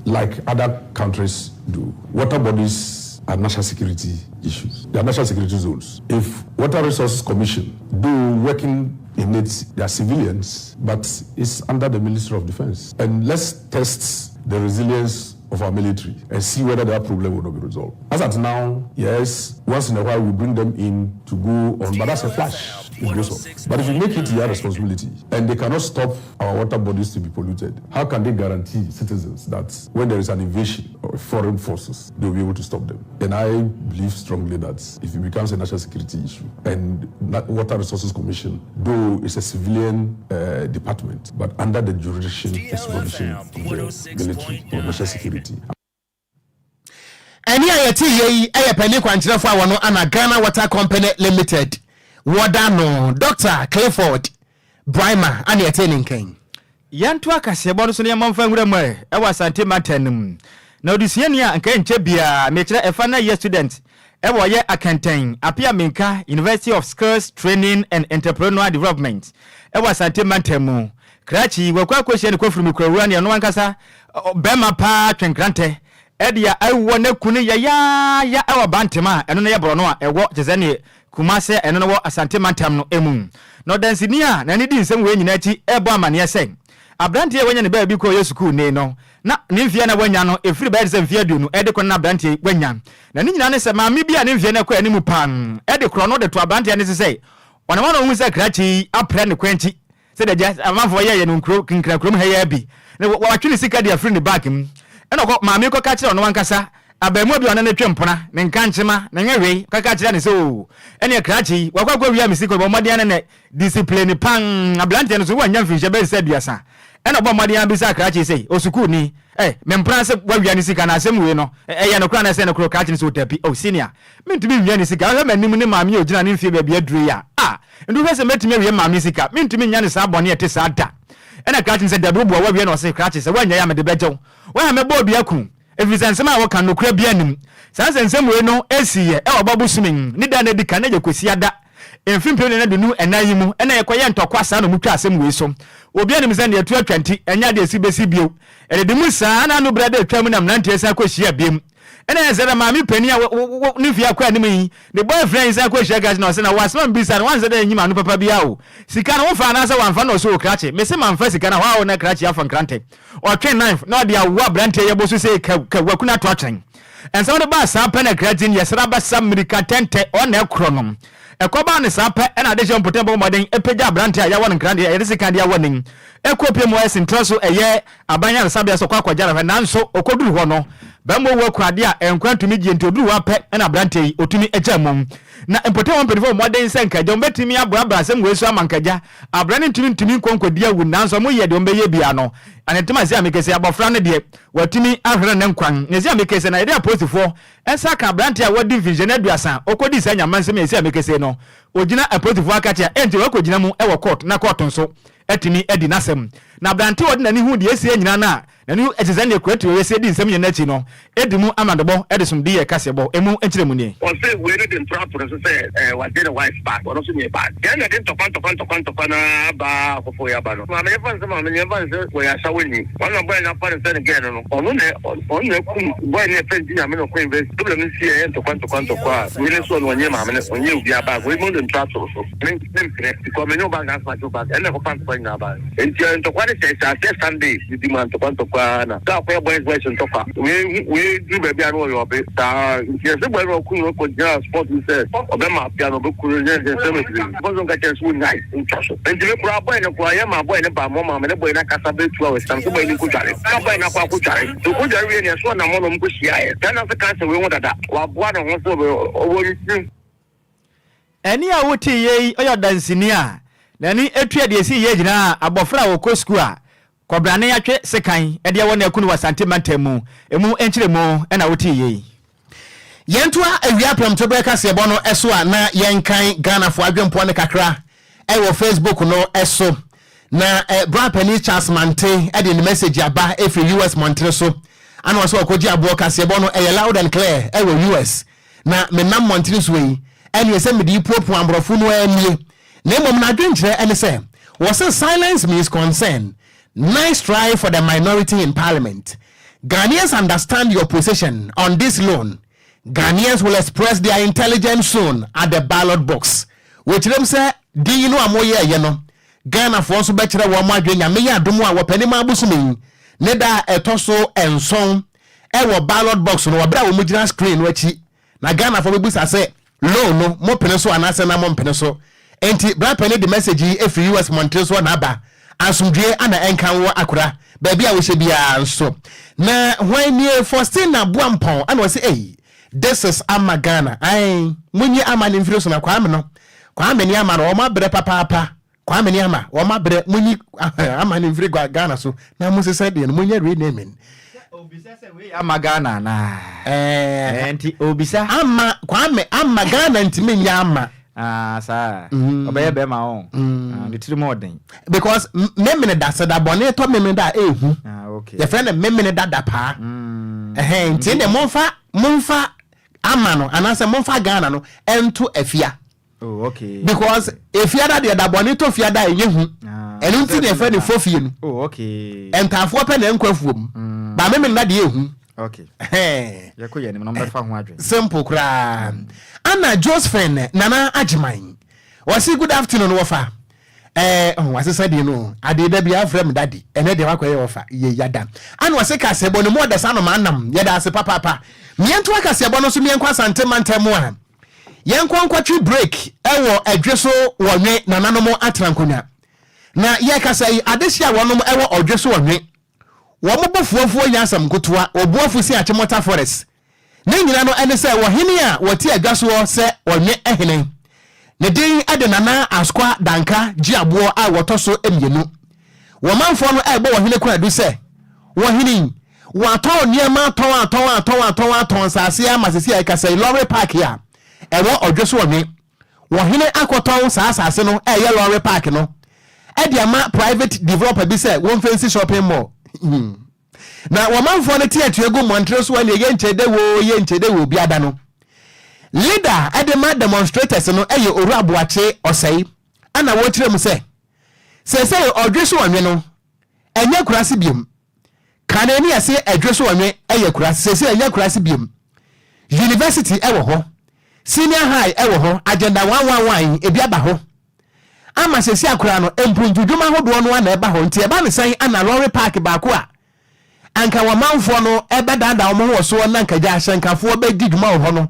[SPEAKER 7] like other countries do, water bodies are national security issues. They are national security zones. If Water Resources Commission, though working in it, they are civilians, but it's under the Ministry of Defense. And let's test the resilience of our military and see whether that problem will not be resolved. As at now, yes, once in a while we bring them in to go on, but that's a flash. It goes off. But if you make it their responsibility and they cannot stop our water bodies to be polluted, how can they guarantee citizens that when there is an invasion of foreign forces, they will be able to stop them? And I believe strongly that if it becomes a national security issue, and Water Resources Commission, though it's a civilian department, but under the jurisdiction and supervision of the military or national security.
[SPEAKER 1] Ɛne a yɛte yɛ yi ɛyɛ panin kwankyerɛfoɔ a wɔno ana Ghana Water Company Limited wɔda no, Dr Clifford Braimah, ane yɛte ne nkɛn.
[SPEAKER 4] Yɛnto akaseɛbɔ no so no yɛmmɔ mfa nwura mu ɛ ɛwɔ Asante mantam no mu na odesuani a nka nkyɛ biaa mekyerɛ ɛfa na yɛ student. wɔ yɛ Akɛntɛn Appiah Menka University of Skills Training and Entrepreneurial Development wɔ Asante mantam mu. Krakye yi, wakɔ akɔhyia ne kɔfiri mu kurawura ne ɔno ankasa barima paa twe nkrantɛ de a awuwɔ n'aku no yayaaya wɔ Bantam a ɛno no yɛ borɔno a ɛwɔ kyerɛ sɛ neɛ Kumase a ɛno no wɔ Asante mantam no mu. Na ɔdanseni a n'ani di nsɛm wei nyinaa akyi rebɔ amanneɛ sɛ aberanteɛ a wanya ne baabi kɔ yɛ sukuuni no na ne mfeɛ a na wanya no ɛfiri bɛyɛ te sɛ mfeɛ 20 de kɔ no na aberanteɛ yi wanya. Na ne nyinaa ne sɛ maame bi a ne mfeɛ no kɔ anim paa de korɔno de to aberanteɛ no so sɛ ɔnam a na ɔhu sɛ krakye yi aprɛ ne kwan akyi sɛdeɛ agya amanfoɔ yɛeɛ no nkuro nkran kurom ha yi ara bi na watwe ne sika de afiri ne bag mu ɛna ɔkɔ maame yi kɔka kyerɛ ɔno ankasa abarimaa bi a ɔne no twe mpona ne nkankyema ne nwewee kɔka kyerɛ no sɛ oo ɛneɛ krakye yi wakɔ akɔwia me sika ɔbɔ mmɔden ara ne discipline pan aberanteɛ no so wanya mfinhyia bɛyɛ sɛ 30 ɛna ɔbɔ mmɔden ara bisaa krakye sɛ osukuuni ɛ me mpena sɛ wawia ne sika na asɛm wei no ɛyɛ nokorɛ anaa ɛsɛ nokorɛ krakye no sɛ ɔdabi oh senior mentumi nwia ne sika wohwɛ m'anim ne maame a ɔgyina ne mfeɛ baabi aduro yi a ah Nti wohwɛ sɛ mɛtumi awie maame sika? Mentumi nnya no saa bɔne a ɛte saa da. Ɛna krakye no sɛ, Dabi, woboa, woawie? Na ɔse, Krakye, sɛ woannyae a mede bɛgye wo. Woaha mɛbɔ obi aku wo, ɛfiri sɛ nsɛm a woka no nokorɛ biara nni mu. Saa nsɛnsɛm wei no siiɛ wɔ Ɔbɔ bosome ne da a na ɛdi kan, na ɛyɛ Kwasiada, mfe 2024 yi mu, ɛna ɛkɔyɛɛ ntɔkwa saa na wɔtwaa asɛm wei so. Obiara nim sɛ deɛ ɛto atwa nti, ɛnyɛ adeɛ a ɛsi bɛsi bio. Ɛdede mu saa na ano berɛ da atwam na mmeranteɛ san kɔhyiaa bio. Ɛna ɛsɛ dɛ maame panin a ne mfe akɔ anim yi ne boyfriend yi san kɔhyia krakye na ɔse na wo asɛm a mebisa no wansɛ dɛ enyim ano papa biara o sika no wofaa anaasɛ wamfa na ɔse o krakye mese mamfa sika no hɔ a o na krakye afa nkrantɛ ɔtwe knife na ɔde awo abranteɛ yi ɛbɔ so sei kaw kaw waku no ato atwene nsɛm no baa saa pɛ na krakye no yɛsra basa mmirika tɛntɛ ɔna ɛkorɔ no ɛkɔbaa no saa pɛ ɛna adehyɛ mpɔtam bɔ mmɔden ɛpagya abranteɛ a yɛawɔ no nkrantɛ yɛde sekan de awɔ ne ɛkɔ pie mu ɛsentra so ɛyɛ Aban ayaresabea sɛ ɔkɔ akɔgye arahwɛ nanso ɔkɔduru hɔ no, bɛmma owu aku adeɛ a nkwa ntumi gye nti ɔduru hɔ ara pɛ na aberanteɛ yi ɔtumi gyaa mu. Na mpɔtam hɔ mpanimfoɔ bɔ mmɔden sɛ nka agya wɔbɛtumi aboaboa asɛm wei so ama nka agya abra no ntumi ntumi nkɔ nkɔdi awu nanso wɔyɛ deɛ wɔbɛyɛ biara no anetema sɛ amekɛ sɛ abɔfra no deɛ watumi ahwere ne nkwa na ɛsɛ amekɛ sɛ na yɛde apolisifoɔ nsa aka aberanteɛ a wadi mfinhyia no 30 a ɔkɔdii saa nyamansɛm a ɛsɛ amekɛ sɛ no ɔgyina apolisifoɔ akakyɛ a ɛnti wakɔgyina mu wɔ court na court nso atumi adi n'asɛm. Na aberante a ɔde n'ani huu deɛ ɛresie nyinaa no a n'ani te sɛ nea kura tuo resie di nsɛm nyinaa akyi no di mu amanebɔ de som di yɛ kaseɛbɔ. Emu nkyerɛmu nie.
[SPEAKER 8] Ɔse wei no de ntora ato ne so sɛ eh wagye ne wife back ɔno nso nyɛ bad deɛ na ɛde ntɔkwa ntɔkwa ntɔkwa ntɔkwa no ara aba a akɔfo yi aba no maame yɛmfa no sɛ maame no yɛmfa no sɛ wɔyɛ asawani ɔno na boy no afa no sɛ ne girl no no ɔno na ɔno na akum boy no yɛfrɛ no Gye Nyame na ɔkɔ university problem no si ɛyɛ ntɔkwa ntɔkwa ntɔkwa a wei no nso ɔno ɔnyɛ maame no ɔnyɛ obiara bag wei mo de ntora ato no so. Me mempene because me ne wo ba nka asɛm akyɛ wo ba ɛna ɛkɔfa ntɔkwa nyinaa ba nti ɛ ntɔkwa de hyɛ hyɛ aseɛ Sunday didi mu a ntɔkwa ntɔkwa ara na sɛ akɔyɛ boys boys ntɔkwa wei hu wei duru baabi a na ɔyɛ ɔbe saa nti ɛsɛ boy no ɔku no kɔ gyina sport bi sɛ ɔbɛma apia no ɔbɛku no nyɛ nsɛm bebree ɔbɛ so nka kyerɛ sɛ wonyae ntwa so nti me koraa boy no koraa yɛ ma boy no ba mɔ ma me ne boy no akasa bɛyɛ 2 hours tam sɛ boy no nkɔdware na boy no akɔ akɔdware nti ɔkɔdware wie ne ɛso ɔnam hɔ na ɔmo kɔhyiaeɛ sɛ na sɛ kansa wei ho dada waboa ne ho sɛ ɔwɔ ne tirim.
[SPEAKER 4] Ɛnne a woteeɛ yi yɛ ɔdanseni a n'ani tua deɛ ɛsii yie gyinaa abɔfra a ɔkɔ sukuu a kɔbrane atwe sekan de awɔ no aku no wɔ Asante mantam mu. Emu nkyerɛmu na woteeɛ yi.
[SPEAKER 1] Yɛntoa awia prɛmtoberɛ kaseɛbɔ no so a na yɛnkan Ghanafoɔ adwempoɔ no kakra wɔ Facebook no so. Na bra panin Charles Mante de ne message aba firi US mmɔntene so ana ɔsɛ ɔkɔgye aboɔ kaseɛbɔ no ɛyɛ loud and clear wɔ US. Na menam mmɔntene soɔ yi, ɛneɛ sɛ mede repuapua aborɔfo no ara nie. Na mmom n'adwenkyerɛ ne sɛ, wɔse silence means concern, nice try for the minority in parliament. Ghanaians understand your position on this loan, Ghanaians will express their intelligence soon at the ballot box. Wɔkyerɛm sɛ din no a moyɛɛyɛ no, Ghanafoɔ nso bɛkyerɛ wɔn adwene Nyame yɛ adom a wɔpɛnimaa bosome yi ne da a ɛtɔ so nson wɔ ballot box no wɔ berɛ a wɔn gyina screen no akyi na Ghanafoɔ bɛbusa sɛ loan no mo pene so anaasɛ na mo mpene so. Enti bra panin de message yi firi US mmɔntene soɔ na aba. Asomdwie ana ɛnka wo akora baabi a wohyɛ biara nso. Na hwan nie Faustina Boampɔn ana ɔse ei this is ama Ghana ae monyi ama no mfiri so na Kwame no Kwame ne ama no wɔn abrɛ papaapa Kwame ne Ama wɔn abrɛ monyi Ama no mfiri Ghana so na monsesa deɛ no monyɛ renaming.
[SPEAKER 4] Sɛ obisa sɛ wei yɛ Ama Ghana anaa? Ɛɛ nti obisa.
[SPEAKER 1] Ama Kwame Ama Ghana ntumi nyɛ Ama.
[SPEAKER 4] Ah saa ɔbɛyɛ bɛrima o ah, ne tirim ɔden.
[SPEAKER 1] Because memene da sɛ da bɔne tɔ memene da a ehu. Ah okay. Yɛfrɛ no memene da da paa. Ɛhɛn nti ɛnna momfa momfa. Ama no anaasɛ momfa Ghana no nto afia.
[SPEAKER 4] Oh, okay.
[SPEAKER 1] Because efiada deɛ da bɔne tɔ fiada a ɛnyɛ hu.
[SPEAKER 4] Ah,
[SPEAKER 1] Ɛno nti na
[SPEAKER 4] sɛ
[SPEAKER 1] yɛfrɛ no fofie no.
[SPEAKER 4] Oh, okay.
[SPEAKER 1] Ntaafoɔ pɛ na ɛnkɔ afuom. Ba memene da deɛ ɛhu.
[SPEAKER 4] Okay.
[SPEAKER 1] Ɛhɛn.
[SPEAKER 4] Yɛkɔ yɛn anim na wɔbɛfa ho adwene.
[SPEAKER 1] Simple koraa. Ana Josephine Nana Agyeman. Wɔse good afternoon wɔfa. Ɛɛ oh, wasesa din no. Ade da bi afrɛ me daddy. Ɛnɛ deɛ wakɔyɛ wɔfa. Yɛ yada. Ana wɔse kaseɛbɔ no mu ɔdasa no ma anam. Yɛda ase papaapa. Miɛntoa kaseɛbɔ no so miɛnkɔ Asante mantam mu a. Yɛnkɔ nkɔtwe break wɔ ɛdwe so wɔ nwe nananom atena nkonwa. Na yɛkasa yi adehye a wɔnom wɔ ɔdwe so wɔ nwe. Wɔn bo fuafuo nyɛ asɛm nkotoa, wɔbu afu se Achimota Forest. Ne nyina no ne sɛ wɔhene a wɔte adwa soɔ sɛ ɔnwe hene. Ne din de Nana Askwa Danka Gyeaboɔ a wɔtɔ so mmienu. Wɔn manfoɔ no rebɔ wɔhene kwaadu sɛ, Wɔhene yi, wɔatɔn nneɛma atɔn atɔn atɔn atɔn atɔn nsase ama sisi a yɛkasa yi lɔre park a ɛwɔ ɔdwe so ɔnwe. Wɔhene akɔtɔn saa asase no a ɛyɛ lɔre park no de ama private developer bi sɛ wɔmfa nsi shopping mall. Na wɔn manfoɔ no te atua gu mmɔntere so ɛne yɛ nkyɛ dɛ woo yɛ nkyɛ dɛ woo biada no. Leader de ma demonstrators no yɛ Owura Boakye Ɔsɛe ɛna wɔkyerɛ mu sɛ seesei ɔdwe so ɔnwe no ɛnyɛ akurase biom. Kane ne yɛse ɛdwe so ɔnwe yɛ akurase seesei ɛnyɛ akurase biom. University ɛwɔ hɔ, senior high ɛwɔ hɔ, agenda 111 ebi aba hɔ. Ama seesei koraa no mpuntudwuma ahodoɔ no ara na ɛba hɔ nti ɛba no sɛn ana lorry park baako a anka wɔn manfoɔ no bɛdaadaa wɔn ho wɔ soɔ na anka gya ahyɛnkafoɔ bɛdi dwuma wɔ hɔ no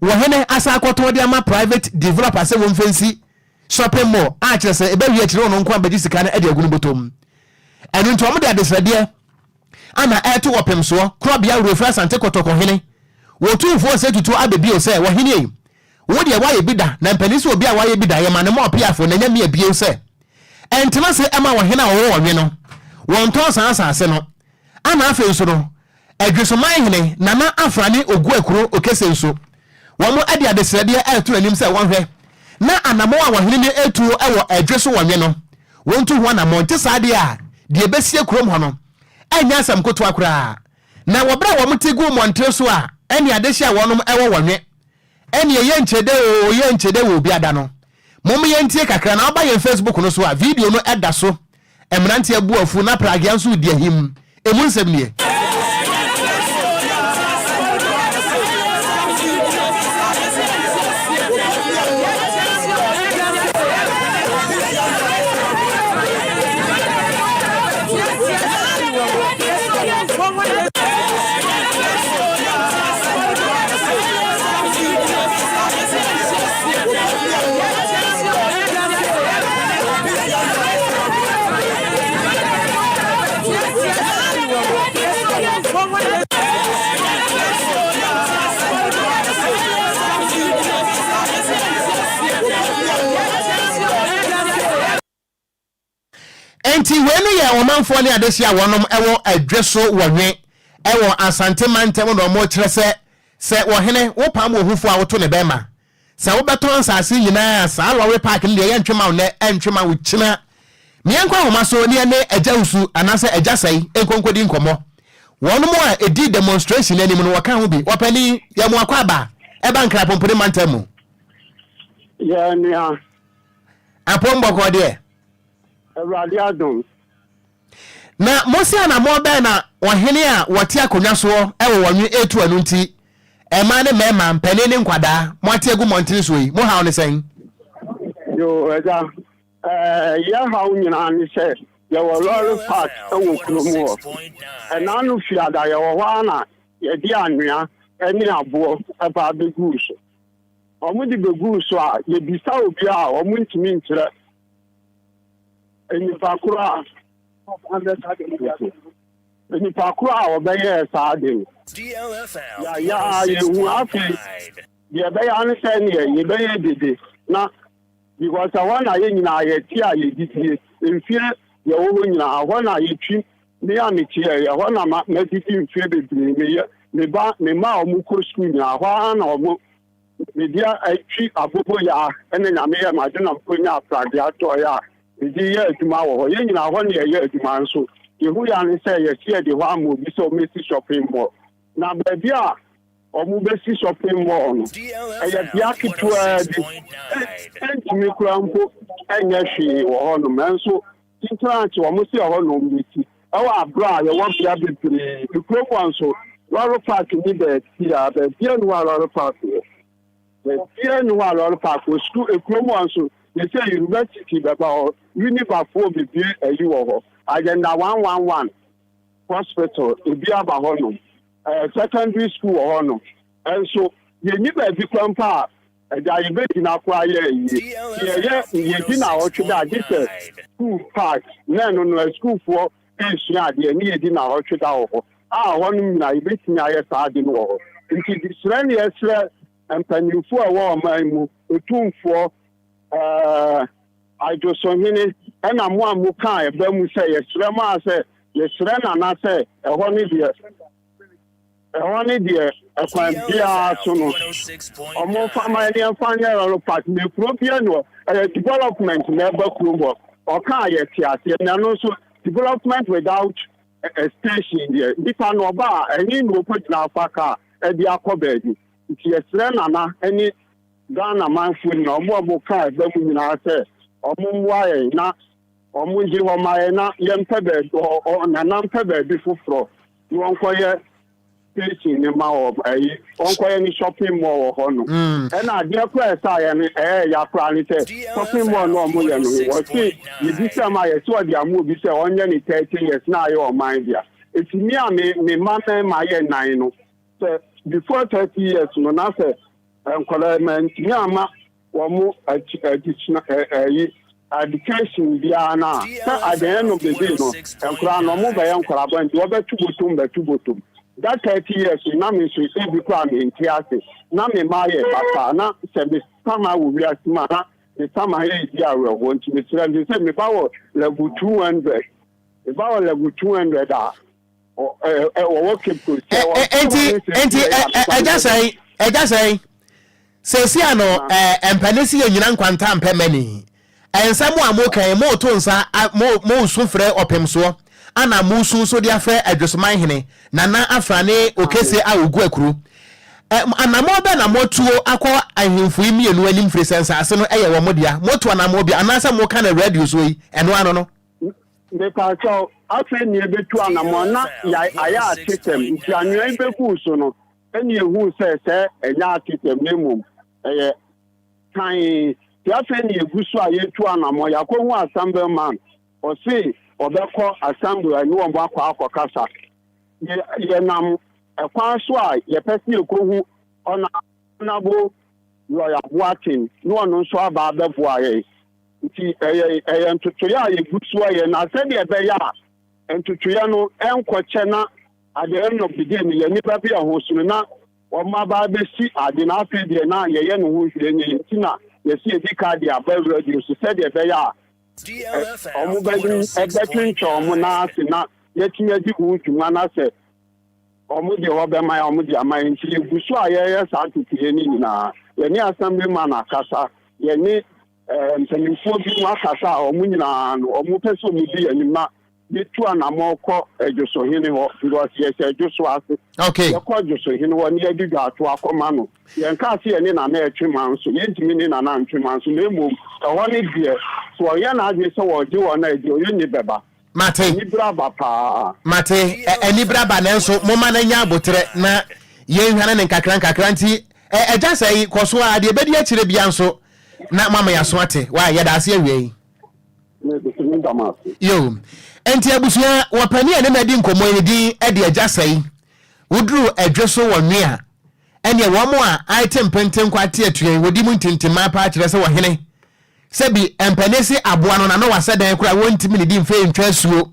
[SPEAKER 1] wɔhene asan akɔtɔn de ama private developer sɛ wɔmfa nsi shopping mall a kyerɛ sɛ ɛbɛwie akyire ɔno nko abɛgye sika no de agu no bɔtɔ mu. Ɛno nti wɔde adesrɛdeɛ ana ɛreto ɔpem soɔ korɔbea Wurofiri Asante Kɔtɔkɔ hene wɔ Otumfoɔ Osei Tutu abɛ bio sɛ wɔhene ei wo deɛ woayɛ bi da na mpanin sɛ obi a wayɛ bi da yɛma no ma ɔpeafo na nya mia bio sɛ ɛntena ase ɛma ɔhene a ɔwɔ ɔnwe no wɔntɔn saa asase no ana afei nso no Adwesoman hene Nana Afrane Oguakuro Okese nso wɔn de adesrɛdeɛ reto n'anim sɛ wɔnhwɛ na anamɔn a ɔhene no retuo wɔ Adweso wɔnwe no wɔntu ho anamɔn nte saa deɛ a deɛ ɛbɛsie kurom hɔ no ɛnyɛ asɛm kotoa koraa na wɔ berɛ a wɔn te gu mmɔntere so a ɛne adehye a wɔnom wɔ wɔnwe Ɛneɛ yɛ nkyɛ dɛ oo yɛ nkyɛ dɛ wɔ obi ada no. Mom yɛntie kakra na woba yɛn Facebook no so a video no da so. Mmeranteɛ bo afu na pragea nso redi ahim. Emu nsɛm nie. Enti wei no yɛ ɔmanfoɔ ne adehye a wɔnom wɔ adwe so wɔ nwe wɔ Asante mantam na wɔn kyerɛ sɛ sɛ ɔhene wo pam wɔ hufoɔ a woto ne bɛma sɛ wobɛtɔn nsase nyinaa a saa lɔre park no deɛ yɛntwe ma wo nnɛ ɛntwe ma wo kyina. Meɛnkɔ ahoma so ne yɛne Agya Wusu anaasɛ Agya Sɛe nkonkodi nkɔmmɔ. Wɔnom a ɛdi demonstration no anim no wɔka ho bi. Ɔpanin, yɛ mo akwaaba ɛba Nkrapompone mantam mu.
[SPEAKER 9] Yɛ nua.
[SPEAKER 1] Apom bɔkɔɔ deɛ.
[SPEAKER 9] Awurade adom.
[SPEAKER 1] Na mose anammɔn bɛn na ɔhene a wɔte akonnwa soɔ wɔ wɔn nwe retu ɛno nti mmaa ne mmarima, mpanin ne nkwadaa, moate agu mmɔntene soɔ yi, mo haw ne sɛn?
[SPEAKER 9] Yoo, agya, ɛɛ, yɛ haw nyinaa ne sɛ yɛwɔ lɔre park wɔ kurom hɔ. Ɛna no fiada yɛwɔ hɔ ara na yɛde anwea ne aboɔ ba abɛguu so. Wɔde bɛguu so a, yɛbisa obi a wɔntumi nkyerɛ nnipa koro a nnipa koro a wɔbɛyɛɛ saa ade no. Yɛayɛ a yɛhu afei deɛ ɛbɛyɛ ne sɛ neɛ yɛbɛyɛ dede na because ɛhɔ na yɛn nyinaa yɛte a yɛdidie mfie yɛwɔ hɔ nyinaa ɛhɔ na yɛtwi me a meteɛ ɛhɔ na madidi mfie bebree meyɛ me ba me mma a wɔkɔ sukuu nyinaa ɛhɔ ara na wɔn Mede atwi aboboyaa ne Nyame yɛ m'ade na mekɔnya apragea tɔeɛ a mede yɛ adwuma wɔ hɔ. Yɛn nyinaa hɔ ne yɛyɛ adwuma nso yɛhu ya ne sɛ yɛsi yɛde hɔ ama obi sɛ ɔmmɛsi shopping mall. Na baabi a wɔbɛsi shopping mall no, ɛyɛ bea ketewaa bi, ɛntumi koraa mpo nyɛ hwee wɔ hɔnom. Nanso Tintranche wɔn se ɛhɔ na wɔbɛsi. Ɛwɔ aberɛ a yɛwɔ bea bebree. Kurom hɔ nso, lɔre park nni baabiara. Baabiara nni hɔ a lɔre park wɔ. Baabiara nni hɔ a lɔre park wɔ. Sukuu, kurom hɔ nso, seesei university bɛba hɔ. Unibafoɔ bɛbue ayi wɔ hɔ. Agenda 111 hospital, ebi aba hɔnom. Ɛɛ secondary school wɔ hɔnom. Nso yɛnni baabi koraa mpo a agya yɛbɛgyina koraa ayɛ ayie. Nti yɛyɛ yɛdi nnawɔtwe da a gye sɛ school park na ɛno no asukuufoɔ resua adeɛ ne yɛdi nnawɔtwe da wɔ hɔ a hɔnom nyinaa yɛbɛtumi ayɛ saa ade no wɔ hɔ. Nti srɛ ne yɛsrɛ mpanimfoɔ a ɛwɔ ɔman mu, otumfoɔ, ɛɛ Adwosohene ɛna mo a mokaa ɛba mu sɛ yɛsrɛ mo a sɛ yɛsrɛ Nana sɛ ɛhɔ no deɛ Ɛhɔ ne deɛ ɛkwan biara so no ɔmo nfa ma yɛn yɛnfa nyɛ lɔre park na ekuro biara ni hɔ ɛyɛ development na ɛba kurom hɔ ɔka a yɛte aseɛ na ɛno nso development without a station deɛ nipa no ɔba a ɛhe na ɔkɔ gyina afa kaa ɛde akɔ baabi nti yɛsrɛ nana ɛne Ghana manfoɔ nyinaa ɔmo a ɔmo ka ɛba mu nyinaa sɛ ɔmo mmoa yɛn na ɔmo ngye hɔ ma yɛn na yɛmpɛ baabi ɔ nana mpɛ baabi foforɔ na wɔnkɔyɛ station ne ma wɔ ayi wɔnkɔyɛ ne shopping mall wɔ hɔ no mm. ɛna adeɛ koraa ɛsɛ ayɛ no ɛyɛ ya koraa ne sɛ shopping mall no ɔmo yɛ no wɔse yɛbi sɛ ma yɛsɛ ɔde ama obi sɛ ɔnyɛ ne 30 years na ayɛ ɔman dea eti mi a me me mma mmarima yɛ nan no sɛ before 30 years no na sɛ nkɔla ma ntumi ama wɔn adesua ɛyi education biara no a sɛ at the end of the day no nkwadaa no wɔn bɛyɛ nkwadaa bɔ nti wɔbɛto botom bɛto botom that 30 years na me nso ebi koraa me nte ase na me ma yɛ basaa na sɛ me sama wɔ wiase mu a na me sama yɛ edi awerɛhoɔ nti mesrɛ nti sɛ me ba wɔ level 200 me ba wɔ level 200 a wɔwɔ Cape Coast sɛ wɔn
[SPEAKER 1] nti nti ɛgya sɛn ɛgya sɛn sɛsi ano mpɛne si yɛ nyina nkwanta mpɛ mɛni nsɛm a mo kan mo to nsa mo mo su frɛ ɔpem soɔ ana mo su nso de afrɛ adwosoman hene nana afra ne okese a ogu akuru anamɔ bɛ na moatuo akɔ ahemfo yi mmienu anim firi sɛ nsaase no ɛyɛ wɔn dea moatu anamɔ bi anaasɛ mo ka na radio so yi ɛno ano no.
[SPEAKER 9] Mepakyɛw, afei na yɛbɛtu anamɔn na yɛayɛ atesɛm, nti anwea yi bɛguu so no ɛna yɛhuu sɛ sɛ ɛnyɛ atesɛm na mmom ɛyɛ kann, nti afei na yɛgu so a yɛretu anamɔn, yɛakɔhu assemblyman, ɔse ɔbɛkɔ assembly ɛne wɔn akɔ akɔkasa, yɛnam ɛkwan so a yɛpɛ sɛ yɛkɔhu Honourable Lawyer Boateng na ɔno nso aba abɛboa yɛn. Nti ɛyɛ ɛyɛ ntotoeɛ a yɛgu so yɛ na sɛdeɛ ɛbɛyɛ a ntotoeɛ no ɛnkɔkyɛ na at the end of the day no yɛn nipa bi a ho so no na wɔn aba abɛsi ade na afei deɛ na yɛyɛ ne ho hwee nyɛ nti na yɛsi yɛdi ka de aba radio so sɛdeɛ ɛbɛyɛ a wɔn bɛtwentwɛn wɔn nan ase na yɛatumi adi ho dwuma na sɛ Wɔn de wɔbɛma yɛn, wɔn de ama yɛn. Nti yɛgu so a yɛreyɛ saa ntotoeɛ no nyinaa. Yɛne Assemblyman akasa, yɛne eh, mpanimfoɔ bi mu akasa a wɔn nyinaa no, wɔn pɛ sɛ wɔn di yɛn anim na yɛtu anammɔn kɔ Adwosohene hɔ because yɛhyɛ Adwoso ase.
[SPEAKER 1] Okay.
[SPEAKER 9] Yɛkɔ Adwosohene hɔ na yɛde dwaato akɔma no. Yɛnkaa sɛ yɛne Nana ɛtwe ma nso, yɛntumi ne Nana ntwe ma nso, na mmom ɛhɔ no deɛ, sɛ ɔyɛ n'adwene sɛ wɔregye wɔn a, ɛdeɛ ɔyɛ nni bɛba.
[SPEAKER 1] Mate.
[SPEAKER 9] Anibere aba paa.
[SPEAKER 1] Mate, anibere aba nanso momma no nyɛ aboterɛ na yɛnhwane no nkakra nkakra nti agya sɛe kɔ so ara deɛ ɛbɛdi akyire bia nso na moama yɛaso ate wa yɛda ase awia yi. Yo, nti abusua wɔpani a ne na adi nkɔmmɔ yi ne din de agya sɛe woduru adwe so wɔ nwe a ɛneɛ wɔn a ayete mpentenkwa ate atua yi wɔdi mu ntintimmaa paa kyerɛ sɛ wɔhene Sɛbi mpanin se aboa no n'ano wasɛ dɛn koraa wɔntumi nnidi mfa ntwa asuo.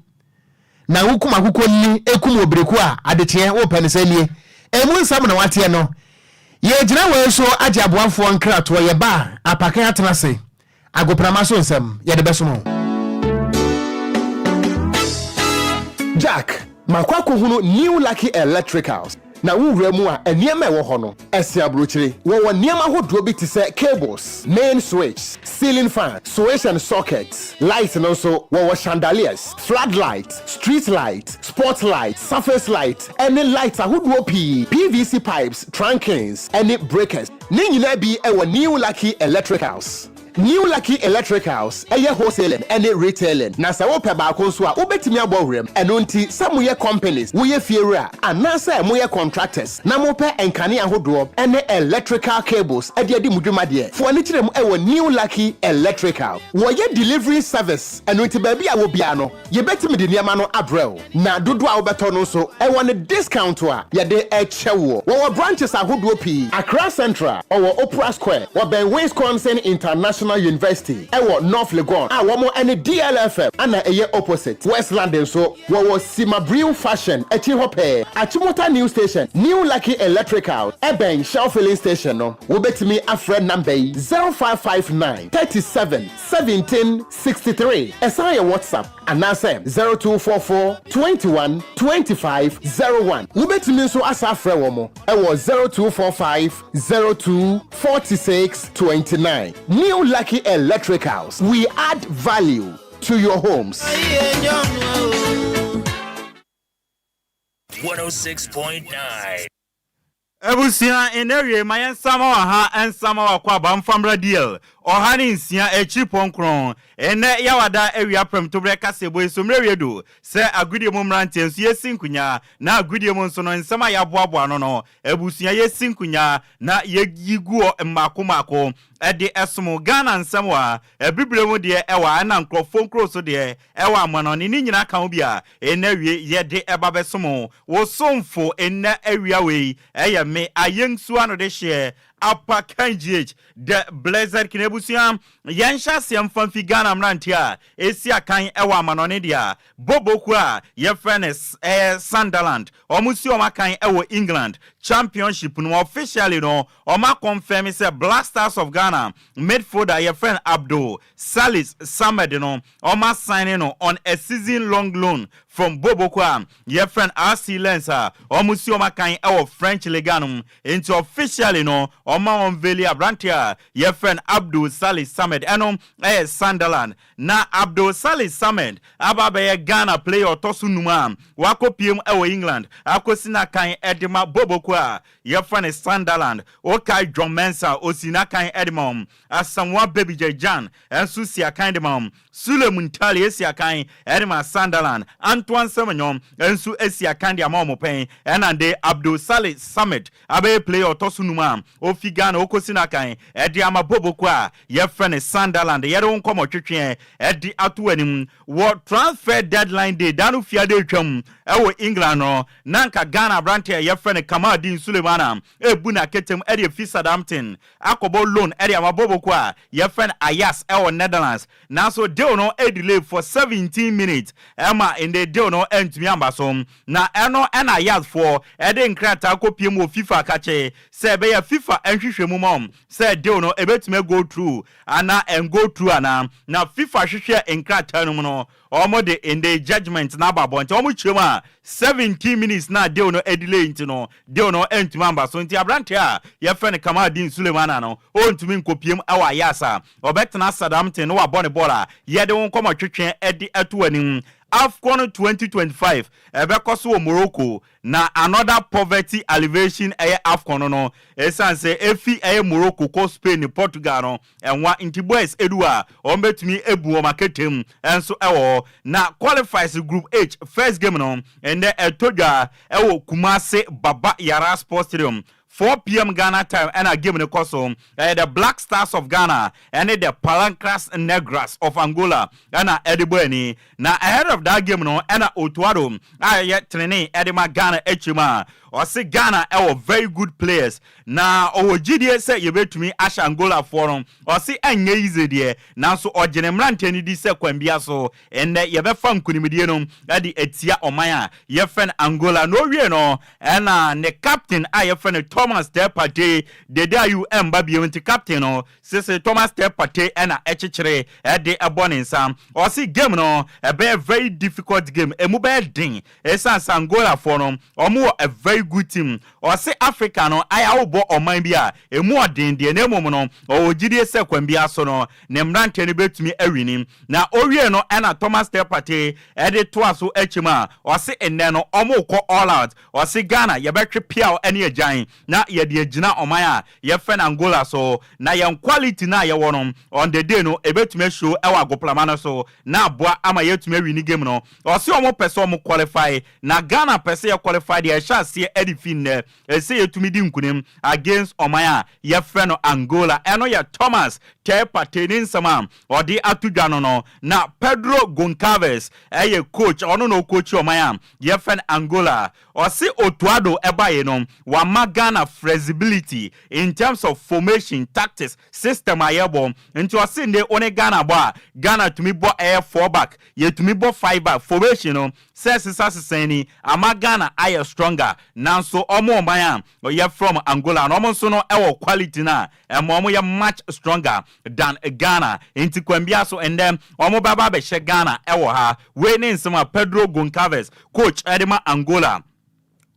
[SPEAKER 1] Na wokum akokɔ nni kum obireko a, adekyeɛ wopɛ no sɛ nie. Emu nsɛm na wateɛ no. Yɛgyina wei so agye aboafoɔ nkratoɔ, yɛba a, apakan atena ase. Agoprama so nsɛm, yɛde bɛsom wo.
[SPEAKER 10] Jack, makɔ akɔhunu New Lucky Electricals.
[SPEAKER 1] Na wowura mu a, nneɛma ɛwɔ hɔ no ɛsi aburokyire. Wɔwɔ nneɛma ahodoɔ bi te sɛ cables, main switch, ceiling fan, switch and socket. Light no nso, wɔwɔ chandeliers, floodlight, street light, spot light, surface light ɛne light ahodoɔ pii, PVC pipes, trunkings ɛne breakers. Ne nyinaa bi ɛwɔ New Lucky Electricals. New Lucky Electricals ɛyɛ wholesaling ɛne retailing, na sɛ wopɛ baako nso a, wobɛtumi abɔ werɛm. Ɛno nti sɛ moyɛ companies, woyɛ fiewura anaasɛ moyɛ contractors na mopɛ nkanea ahodoɔ ɛne electrical cables ɛde adi mo dwumadeɛ, fo ani kyerɛ mu ɛwɔ New Lucky Electrical. Wɔyɛ delivery service, ɛno nti baabi a wɔ biara no, yɛbɛtumi de nneɛma no abrɛ wo, na dodoɔ a wobɛtɔ no nso, ɛwɔ ne discount a yɛde ɛkyɛ woɔ. Wɔwɔ branches ahodoɔ pii: Accra Central, ɔwɔ Opera Square, wɔbɛn Wisconsin International University; ɛwɔ North Legon a wɔn ne DLFM ana ɛyɛ opposite; West London nso, wɔwɔ Simabriw Fashion akyi hɔ pɛɛ, Achimota New Station. New Lucky Electrical ɛbɛn Shell filling station no. Wobɛtumi afrɛ number yi, 0559 37 17 63, ɛsan yɛ WhatsApp, anaasɛ 0244 21 25 01. Wobɛtumi nso asa afrɛ wɔ mo ɛwɔ 0245 02 46 29. New Lucky Electricals, we add value to your homes.
[SPEAKER 10] 106.9.
[SPEAKER 4] Abusua, ɛnɛ wie ma yɛn nsama wɔ ha, nsama wɔ akɔ aba mfamra deal 106.9. Ɛnɛ yawada awia prɛmtoberɛ kaseɛbɔ yi so mmerɛ wie do sɛ agodie mu mmeranteɛ nso yɛsi nkonya na agodie mu nso no, nsɛm a yɛaboaboa no, abusua, yɛsi nkonya na yɛyi guɔ mmaako mmaako ɛde ɛsom Ghana nsɛm wɔ a abibire mu deɛ ɛwɔ a, ɛna nkurɔfoɔ nkuro so deɛ ɛwɔ amanɔne ne nyinaa ka ho bi a ɛnɛ wie yɛde ɛba bɛsom wo somfo. Ɛnɛ awia wei ɛyɛ me ayɛnsuo ano de hyeɛ Apa Kan GH the Blessed King. Abusua, yɛnhyɛ aseɛ mfa mfi Ghana mmeranteɛ a ɛsi akan ɛwɔ amanɔne deɛ a boboku a yɛfrɛ no Sunderland. Ɔmo si ɔmo akan ɛwɔ England Championship no. Officially no, ɔmo akɔnfɛm sɛ Black Stars of Ghana midfielder yɛfrɛ no Abdul Salis Samed no, ɔmo asign no on a season long loan from boboko a yɛfrɛ no RC Lens a ɔmo si ɔmo akan ɛwɔ French Ligue no mu. Nti officially no, ɔmo unveil aberante a yɛfrɛ no Abdul Salis Samed. Ɛno ɛyɛ Sunderland, na Abdul Salis Samed aba abɛyɛ Ghana player ɔtɔ so num a wakɔ piem ɛwɔ England akɔsi n'akan ɛde ma boboko a yɛfrɛ no Sunderland. Okae John Mensa osi n'akan ɛde ma wɔn, Asamoah Baby Gyan ɛnso si akan de ma wɔn, Sule Muntari esi akan ɛde ma Sunderland, Antoine Semenyo nso esi akan de ama wɔn pɛn, ɛna de Abdul Salis Samed abɛyɛ player ɔtɔ so num a ofi Ghana okosi n'akan ɛde ama boboko a yɛfrɛ no Sunderland. Yɛde wɔn nkɔmɔ twetwe ɛde ato anim wɔ transfer deadline day dano fiade atwam ɛwɔ England no, na nka Ghana aberante a yɛfrɛ no Kamaldeen Sulemana ebu na ketem ɛde efi Southampton akɔbɔ loan ɛde ama boboko a yɛfrɛ no Ajax ɛwɔ Netherlands, nanso deal no delay for 17 minutes ɛma ndɛ deal no ɛntumi amba so. Na ɛno ɛna Ajax foɔ ɛde nkrataa kɔpie mu wɔ FIFA kakye sɛ ɛbɛyɛ FIFA ɛnhwehwɛ mu ma wɔn sɛ deal no ɛbɛtumi go through ana ɛngo through ana. Na FIFA hwehwɛ nkrataa no mu no, wɔn de ndɛ judgement n'aba abɔnten. Wɔn kyerɛ mu a 17 minutes na deal no delay nti no, deal no ɛntumi amba so. Nti aberante a yɛfrɛ no Kamaldeen Sulemana no, ɔntumi nkɔpiem ɛwɔ Ajax a ɔbɛtena Southampton na wabɔ ne bɔɔl a yɛde wɔn nkɔmɔ twetwe ɛde ɛto anim. AFCON 2025 ɛbɛkɔ so wɔ Morocco, na another poverty alleviation ɛyɛ AFCON no, ɛsiane sɛ efi ɛyɛ Morocco kɔ Spain ne Portugal no ɛnwa nti boys edu a wɔn bɛtumi ebu wɔn aketem ɛnso ɛwɔ hɔ. Na qualifiers Group H first game no, ɛnɛ ɛtɔ dwa ɛwɔ Kumase Baba Yara Sports Stadium, 4 p.m. Ghana time ɛna game no kɔ so. Ɛyɛ the Black Stars of Ghana ɛne the Palancas Negras of Angola ɛna ɛde bɔ ani. Na ahead of that game no, ɛna Otto Addo a ɛyɛ tenene ɛde ma Ghana akyi mu a ɔse Ghana ɛwɔ very good players na ɔwɔ gyidie sɛ yɛbɛtumi ahyɛ Angolafoɔ no. Ɔse ɛnyɛ easy deɛ, nanso ɔgye ne mmeranteɛ no di sɛ kwan bia so ɛnnɛ yɛbɛfa nkonimdie no ɛde atia ɔman a yɛfrɛ no Angola. Na owie no, ɛna ne captain a yɛfrɛ no Thomas Teye Partey, Dede Ayew ɛmba biom nti captain no sese Thomas Teye Partey ɛna ɛkyekyere ɛde ɛbɔ ne nsa. Ɔse game no ɛbɛyɛ very difficult game, emu bɛyɛ den ɛsiane sɛ Angola foɔ no ɔmo wɔ a very good team. Ɔse Africa no ayɛ a wobɔ ɔman bi a emu ɔden deɛ, na mmom no ɔwɔ gyidie sɛ kwan biara so no ne mmeranteɛ no bɛtumi awini. Na owie no ɛna Thomas Teye Partey ɛde toa so akyim a ɔse nnɛ no ɔmo kɔ all out. Ɔse Ghana yɛbɛtwe piaw ne agyan na yɛde agyina ɔman a yɛfrɛ no Angola so, na yɛn quality no a yɛwɔ no on the day no ɛbɛtumi ashow ɛwɔ agoprama no so na aboa ama yɛatumi awini game no. Ɔse ɔmo pɛ sɛ ɔmo qualify na Ghana pɛ sɛ yɛ qualify deɛ, ɛhyɛ aseɛ ɛde fi nnɛ ɛsɛ yɛtumi di nkunim against ɔman a yɛfrɛ no Angola. Ɛno yɛ Thomas Teye Partey ne nsɛm a ɔde ato dwa no. Na Pedro Goncalves ɛyɛ coach, ɔno na ɔcoachi ɔman a yɛfrɛ no Angola. Ɔse Otto Addo ɛbaeɛ no wama Ghana flexibility in terms of formation, tactics, system a yɛbɔ. Nti ɔse nde wo ne Ghana bɔ a, Ghana tumi bɔ ɛyɛ four back, yɛtumi bɔ five back formation no sɛ sesa sesan ni ama Ghana ayɛ stronger. Nanso ɔmo ɔman a ɔyɛ from Angola na ɔmo nso no ɛwɔ quality no a ɛma ɔmo yɛ much stronger than Ghana, nti kwan bia so ndɛ ɔmo bɛba abɛhyɛ Ghana ɛwɔ ha. Wei ne nsɛm a Pedro Goncalves, coach ɛde ma Angola,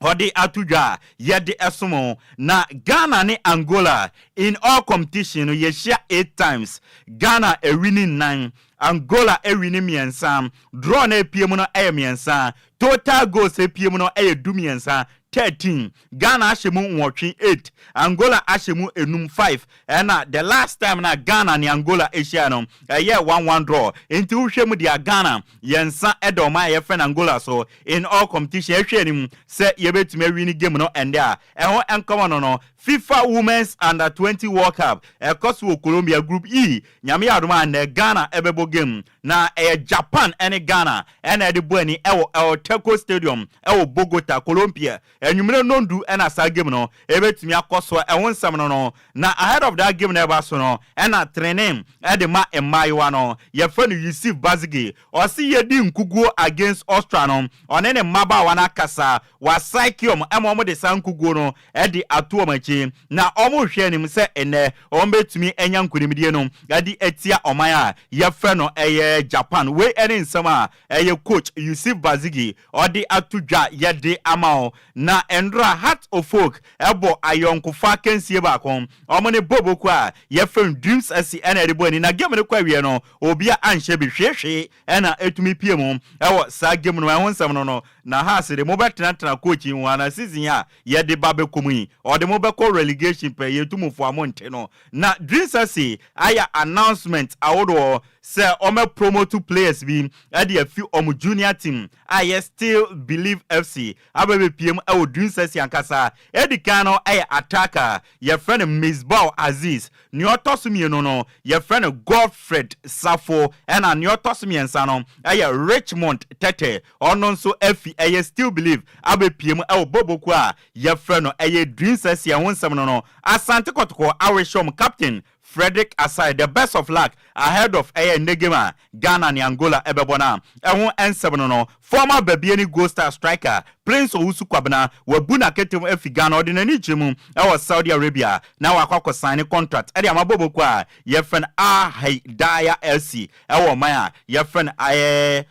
[SPEAKER 4] ɔde ato dwa a yɛde ɛsom. Na Ghana ne Angola in all competition no, yɛhyia eight times. Ghana awini nnan, Angola awini mmiɛnsa, draw na epie mu no ɛyɛ mmiɛnsa. Total goals epie mu no ɛyɛ 13, 13. Ghana ahyɛ mu 8, 8. Angola ahyɛ mu 5, 5. Ɛna the last time na Ghana ne Angola ahyia no ɛyɛ 1-1 draw. Nti wohwɛ mu deɛ, Ghana yɛn nsa ɛda ɔman a yɛfrɛ no Angola so in all competition. Ɛhwɛ anim sɛ yɛbɛtumi awi ne game no ɛndɛ a ɛho nkɔmɔ no. FIFA Women's Under 20 World Cup ɛkɔ so wɔ Colombia, Group E. Nyame yɛ adom a, nnɛ Ghana ɛbɛbɔ game na ɛyɛ Japan ɛne Ghana ɛna ɛde bɔ ani ɛwɔ El Teco Stadium ɛwɔ Bogota, Colombia. Enwumere nondu ɛna saa game no ɛbɛtumi akɔ so. Ɛho nsɛm no. Na ahead of that game na ɛba so no, ɛna training ɛde ma mmaayewa no yɛfrɛ no Yusuf Bazigi, ɔsi yɛdi nkuguo against Austria no, ɔne ne mmabaawa no akasa wasaiki wɔn ɛma wɔn de saa nkuguo no ɛde ato wɔn akyi na wɔn rehwɛ anim sɛ ɛnɛ wɔn bɛtumi anya nkunimdie no ɛde atia ɔman a yɛfrɛ no ɛyɛ Japan. Wei ɛne nsɛm a ɛyɛ coach Yusuf Bazigi ɔde ato dwa yɛde ama wo. Na ndora Hearts of Oak ɛbɔ ayɔnkofa kansie baako, wɔn ne boboko a yɛfrɛ no Dreams FC ɛna ɛde bɔ ani. Na game no kɔ awie no, obia anhyɛ bi hwehwee ɛna ɛtumi pie mu ɛwɔ saa game no. Ɛho nsɛm no. Na Hearts de mobɛtenatena coach yi ho ana? Season a yɛde ba bɛkɔ mu yi, ɔde mo bɛkɔ relegation pɛ. Yɛtu mu fo a monte no. Na Dreams FC ayɛ announcement ahodoɔ sɛ ɔmɛ promote players bi ɛde afi ɔmo junior team a yɛ Still Believe FC abɛbɛpiem ɛwɔ Dreams FC ankasa. Ɛdi kan no ɛyɛ attacker yɛfrɛ no Misbah Aziz, nea ɔtɔ so mmienu no yɛfrɛ no Godfred Safo, ɛna nea ɔtɔ so mmiɛnsa no ɛyɛ Richmond Tete. Ɔno nso afi ɛyɛ Still Believe abɛpiem ɛwɔ boboku a yɛfrɛ no ɛyɛ Dreams FC. Ɛho nsɛm no. Asante Kɔtɔkɔ awehyɛm captain Frederick Asai the best of luck ahead of ɛyɛ nne game a Ghana ne Angola ɛbɛbɔ no a. Ɛho nsɛm no. Former Bibiani Gold Star striker Prince Owusu Kwabena wabu n'aketem afi Ghana, ɔde n'ani kyerɛ mu ɛwɔ Saudi Arabia na wakɔ akɔsan ne contract ɛde ama boboko a yɛfrɛ no Al Hidaya FC ɛwɔ ɔman a yɛfrɛ no ɛyɛ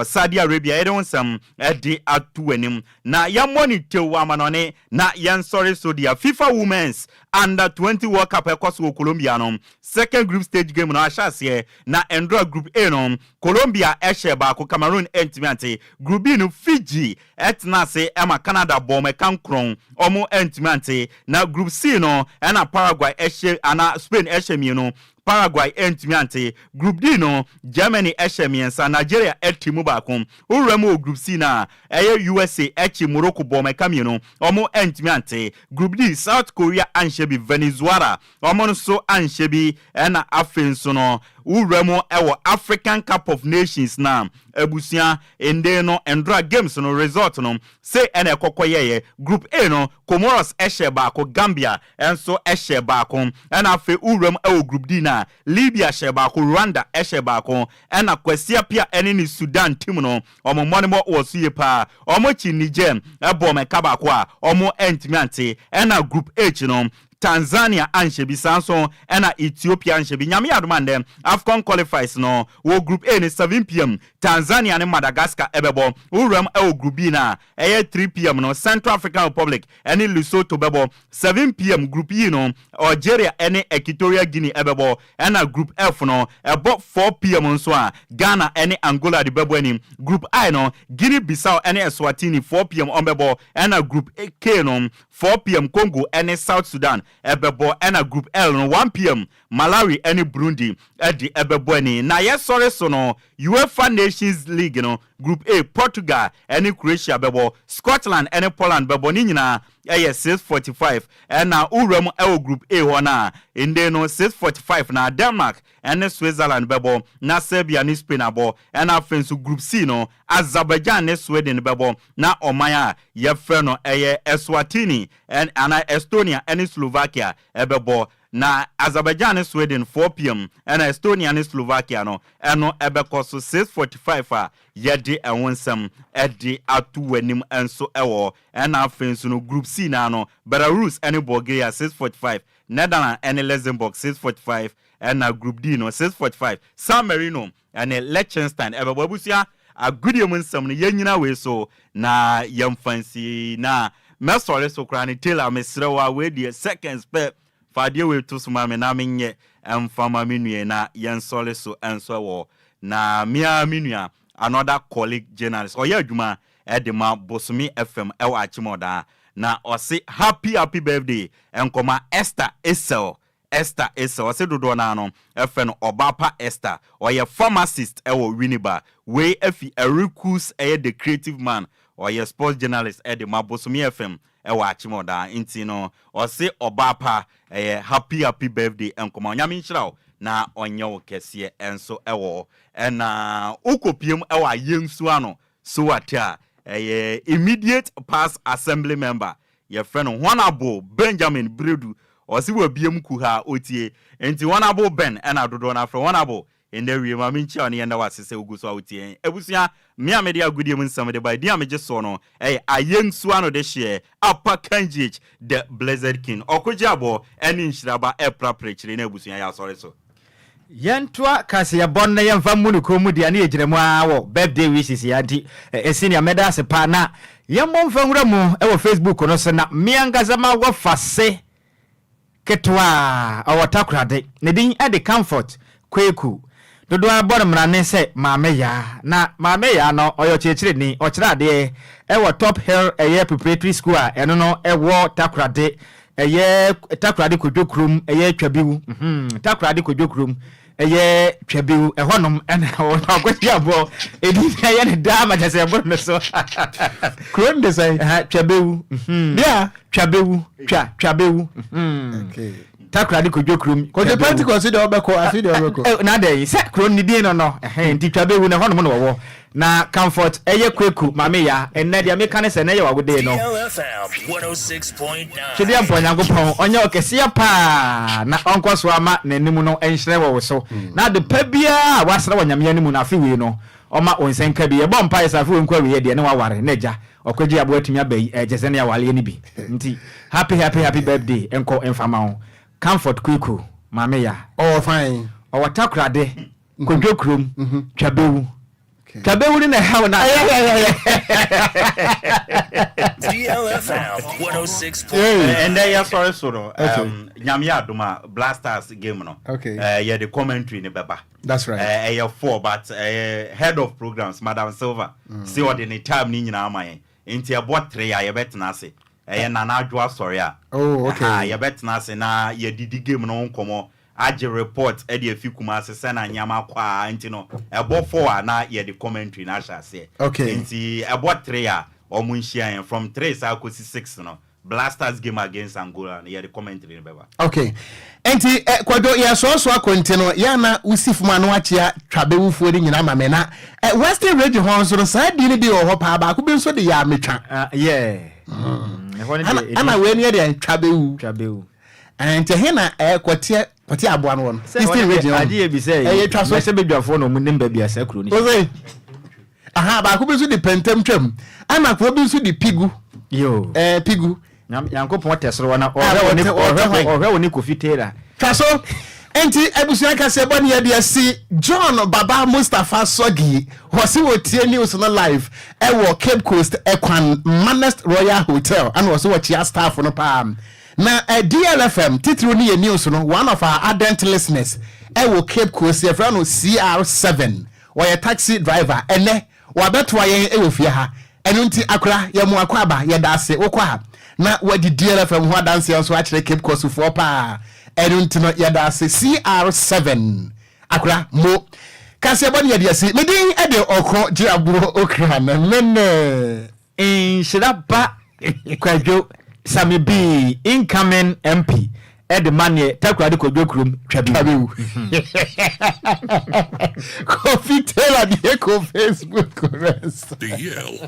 [SPEAKER 4] Saudi Arabia. Yɛde ho nsɛm ɛde ato anim na yɛmmɔ ne tew amanɔne na yɛnsɔre so deɛ, FIFA Women's Under 20 World Cup ɛkɔ so wɔ Colombia no, second group stage game no ahyɛ aseɛ. Na ndora Group A no, Colombia ɛhyɛ baako, Cameroon ɛntumi ante. Group B no, Fiji ɛtena ase ɛma Canada bɔ ɔmo ɛka nkron, ɔmo ɛntumi ante. Na Group C no, ɛna Paraguay ɛhyɛ ana Spain ɛhyɛ mmienu, Paraguay ɛntumi ante. Group D no, Germany ɛhyɛ mmiɛnsa, Nigeria ɛte mu baako. Wowura mu wɔ Group C na ɛyɛ USA ɛkyi Morocco bɔ ɔmo ɛka mmienu, ɔmo ɛntumi ante. Group D, South Korea anhyɛ.
[SPEAKER 11] anhyɛ bi, Venezuela wɔn nso anhyɛ bi, ɛna afei nso no wowura mu wɔ African Cup of Nations no a, abusua, ndee no ndora games no result no sei ɛna ɛkɔkɔ yɛeɛ, Group A no Comoros hyɛɛ baako, Gambia nso hyɛɛ baako, ɛna afei wowura mu wɔ Group D no a, Libya hyɛɛ baako, Rwanda hyɛɛ baako, ɛna Kwasi Appiah ne ne Sudan team no wɔn mmɔnemmɔ wɔ so yie paa, wɔn akyi Niger bɔɔ wɔn ɛka baako a wɔn antumi ante, ɛna Group H no Tanzania anhyɛ bi, saa nso na Ethiopia anhyɛ bi. Nyame yɛ adom a ndɛ Afcon qualifies no wɔ Group A no 7pm Tanzania ne Madagascar bɛbɔ. Wo wuram wɔ Group B no a ɛyɛ 3pm no Central African Republic ne Lesotho bɛbɔ. 7pm Group E no Algeria ne Equatorial Guinea bɛbɔ. Ɛna Group F no ɛbɔ 4pm nso a Ghana ne Angola de bɛbɔ anim. Group I no Guinea Bissau ne Eswatini 4pm wɔbɛbɔ. Ɛna Group K no 4pm Congo ne South Sudan bɛbɔ ɛna Group L no 1pm Malawi ne Burundi de bɛbɔ ani. Na yɛsɔre so no Uefa Nations League no Group A Portugal ne Croatia bɛbɔ, Scotland ne Poland bɛbɔ ne nyinaa yɛ 6:45 ɛna wowura mu wɔ Group A hɔ no a nnɛ no 6:45 na Denmark ne Switzerland bɛbɔ na Serbia ne Spain abɔ ɛna afei nso Group C no Azerbaijan ne Sweden bɛbɔ na ɔman a yɛfrɛ no ɛyɛ Eswatini anaa Estonia ne Slovakia bɛbɔ. Na Azerbaijan ne Sweden 4pm ɛna Estonia ne Slovakia no ɛno ɛbɛkɔ so 6:45 a yɛde ɛho nsɛm de ato w'anim nso wɔ hɔ. Ɛna afei nso no Group C no ara no Belarus ne Bulgaria 6:45, Netherlands ne Luxembourg 6:45 ɛna Group D no 6:45 San Marino Ɛne Liechtenstein ɛbɛbɔ. Abusua agodie mu nsɛm no yɛnyina wei so na yɛmfa nsi na mɛsɔre so koraa no Taylor mesrɛ wo a wei deɛ seconds pɛ fa adeɛ wei to so ma me na menyɛ mfa ma me nua yi na yɛnsɔre so nso ɛwɔ na me ara me nua another colleague journalist ɔyɛ adwuma de ma Bosome FM ɛwɔ Akyem-Odaa na ɔse happy happy birthday nkɔma Esther Essel Esther Essel, ɔse dodoɔ no ara no frɛ no Ɔbaapa Esther. Ɔyɛ pharmacist wɔ Winneba. Wei afi Erikus ɛyɛ The Creative Man, ɔyɛ sports journalist de ma Bosome FM wɔ Akyem Odaa. Nti no ɔse Ɔbaapa ɛyɛ happy happy birthday nkɔma wo. Nyame nhyira wo na ɔnyɛ wo kɛseɛ nso wɔ hɔ. Ɛna wokɔpiem wɔ Ayensu ano Sowate a, ɛyɛ immediate past assembly member Yɛfrɛ no Honourable Benjamin Bredu. Ɔse wabue mu kuhaa a otie. Nti Honourable Ben ɛna dodoɔ no afrɛ. Honourable, ndɛ wie ma menkyia wo ne yɛnda wo ase sɛ wogu so a wotie yɛn. Abusua, me a mede agodie mu nsɛm de bae, din a megye soɔ no ɛyɛ Ayengsu Anodehyeɛ Apa Kangyh the Blessed King. Ɔkogye aboɔ ɛne nhyiraba ɛprapra akyire na abusua yɛasɔre so.
[SPEAKER 4] Yɛntoa kaseɛbɔ no na yɛmfa mmu no kɔn mu deɛ na yɛgyina mu ara wɔ birthday wishes yi ara nti senior mɛda ase paa na yɛmmɔ mfa nwura mu wɔ Facebook no so na me ankasa m'awɔfase ketewa a ɔwɔ Takorade ne din de Comfort Kweku dodoɔ ara bɔ no mmarane sɛ Maame Yaa na Maame Yaa no ɔyɛ ɔkyerɛkyerɛni ɔkyerɛ adeɛ wɔ Top Hill ɛyɛ preparatory school a ɛno no ɛwɔ Takorade Ɛyɛ Takoradi Kwadwo kurom, ɛyɛ Twabiw, mhm, Takoradi Kwadwo kurom, ɛyɛ Twabiw, ɛhɔnom ɛna ɔkɔsi aboɔ, ɛdi ɛyɛ ne daa ma kyɛ sɛ ɛboro ne so.
[SPEAKER 12] Kuro no de sɛn?
[SPEAKER 4] Twabewu, mhm,
[SPEAKER 12] Yeah.
[SPEAKER 4] Twabewu, twa, Twabewu, mhm.
[SPEAKER 12] Okay.
[SPEAKER 4] Takoradi Kwadwo kurom.
[SPEAKER 12] Kwadwo Pentecost deɛ ɔbɛkɔ, afi deɛ ɔbɛkɔ.
[SPEAKER 4] Eh, na dɛn sɛ kuro no ne din no no, ɛhɛn, nti Twabewu no ɛhɔnom na wɔwɔ. Na Comfort ɛyɛ Kweku Maame Ya ɛnnɛ deɛ meka ne sɛ ɛnnɛ yɛ w'awodee no. Twedeɛ mpa Onyankopɔn ɔnyɛ wo kɛseɛ paa na ɔnkɔ so ama n'anim no nhyerɛn wɔ wo so na ade pa biara a woasrɛ wɔ Nyame anim no afe wei no ɔma wo nsa nka bi. Yɛbɔ mpaeɛ sɛ afe wei nkɔ awieɛ deɛ ne woaware na agya ɔkwagye aboa atumi aba yi ɛkyɛ sɛ ne awareɛ no bi nti happy happy happy birthday nkɔ mfa ma wo Comfort Kweku Maame Ya.
[SPEAKER 12] Ɔwɔ fan.
[SPEAKER 4] Ɔwɔ Takorade. Kwadwo kurom, Twabewu. Twabewu no na ɛhaw no
[SPEAKER 10] DLFM 106.9.
[SPEAKER 11] Ɛndɛ yɛsɔre so no, Nyame yɛ adom a, Black Stars game no, yɛde commentary no bɛba.
[SPEAKER 12] That's right.
[SPEAKER 11] Ɛyɛ four but head of programs, Madam Silva, se ɔde ne time no nyinaa ama yɛn. Nti ɛbɔ three a yɛbɛtena ase. Ɛyɛ Nana Adwo asɔre a.
[SPEAKER 12] Oh, okay.
[SPEAKER 11] Yɛbɛtena ase na yɛdidi game no ho nkɔmmɔ agye report de afi Kumasi sɛ na nneɛma kɔ a nti no ɛbɔ four a na yɛde commentary no ahyɛ aseɛ.
[SPEAKER 12] Okay.
[SPEAKER 11] Nti ɛbɔ three a wɔn nhyia yɛn from three saa kɔsi six no. Black Stars game against Angola no yɛde commentary no bɛba.
[SPEAKER 1] Ok nti eh, Kwadwo yɛsoasoa kɔ nti no yɛ na wosi fam ano akyea twabewufoɔ no nyinaa ma me na eh, Western region hɔ nso no saa din no bi wɔ hɔ paa baako bi nso de yɛ ametwa.
[SPEAKER 4] Ah, yeah. Mm, ɛhɔ no deɛ,
[SPEAKER 1] Ana wei no yɛ deɛ twabewu.
[SPEAKER 4] Twabewu.
[SPEAKER 1] Eh, nti ɛhe na eh, kɔteɛ kɔteɛ aboa no wɔ no?
[SPEAKER 4] Sɛ
[SPEAKER 1] Eastern
[SPEAKER 4] ɔno
[SPEAKER 1] region
[SPEAKER 4] deɛ
[SPEAKER 1] hɔ.
[SPEAKER 4] adeɛ yɛ bi sɛ
[SPEAKER 1] Ɛyɛ twa so.
[SPEAKER 4] mmarahyɛ badwafoɔ na wɔn nim baabi a saa kuro no hyɛ.
[SPEAKER 1] Ose aha baako bi nso de pɛntɛm twam ɛna kuro bi nso de pigu.
[SPEAKER 4] Yo.
[SPEAKER 1] Ɛɛ pigu.
[SPEAKER 4] Nyankopɔn tɛ soro na ɔhwɛ wɔ ne ɔhwɛ ɔhwɛ wɔ ne Kofi Taylor.
[SPEAKER 1] Twa so. Nti abusua kaseɛ bɔ ne yɛde asi John Baba Mustapha Sɔgi wɔse wɔtie news no live ɛwɔ Cape Coast ɛkwan Manest Royal Hotel ɛna wɔse wɔkyea staff no paa na DLFM titiriw ne yɛ news no one of our ardent listeners ɛwɔ Cape Coast yɛfrɛ no CR7 Ɔyɛ taxi driver ɛnɛ wabɛtoa yɛn wɔ fie ha ɛno nti akora yɛ mo akwaaba yɛda ase wokɔ a na wadi DLFM ho adanseɛ nso akyerɛ Cape Coast foɔ paa ɛno nti no yɛda ase CR7 akora mo kaseɛbɔ ne yɛde asi me din de ɔko gye aboɔ okra no mene
[SPEAKER 4] Nhyira ba Kwadwo Sammy B incoming MP de ma neɛ Takoradi Kwadwo kurom twa bi
[SPEAKER 1] wu. Kofi Taylor deɛ kɔ Facebook rest.
[SPEAKER 10] The Yell.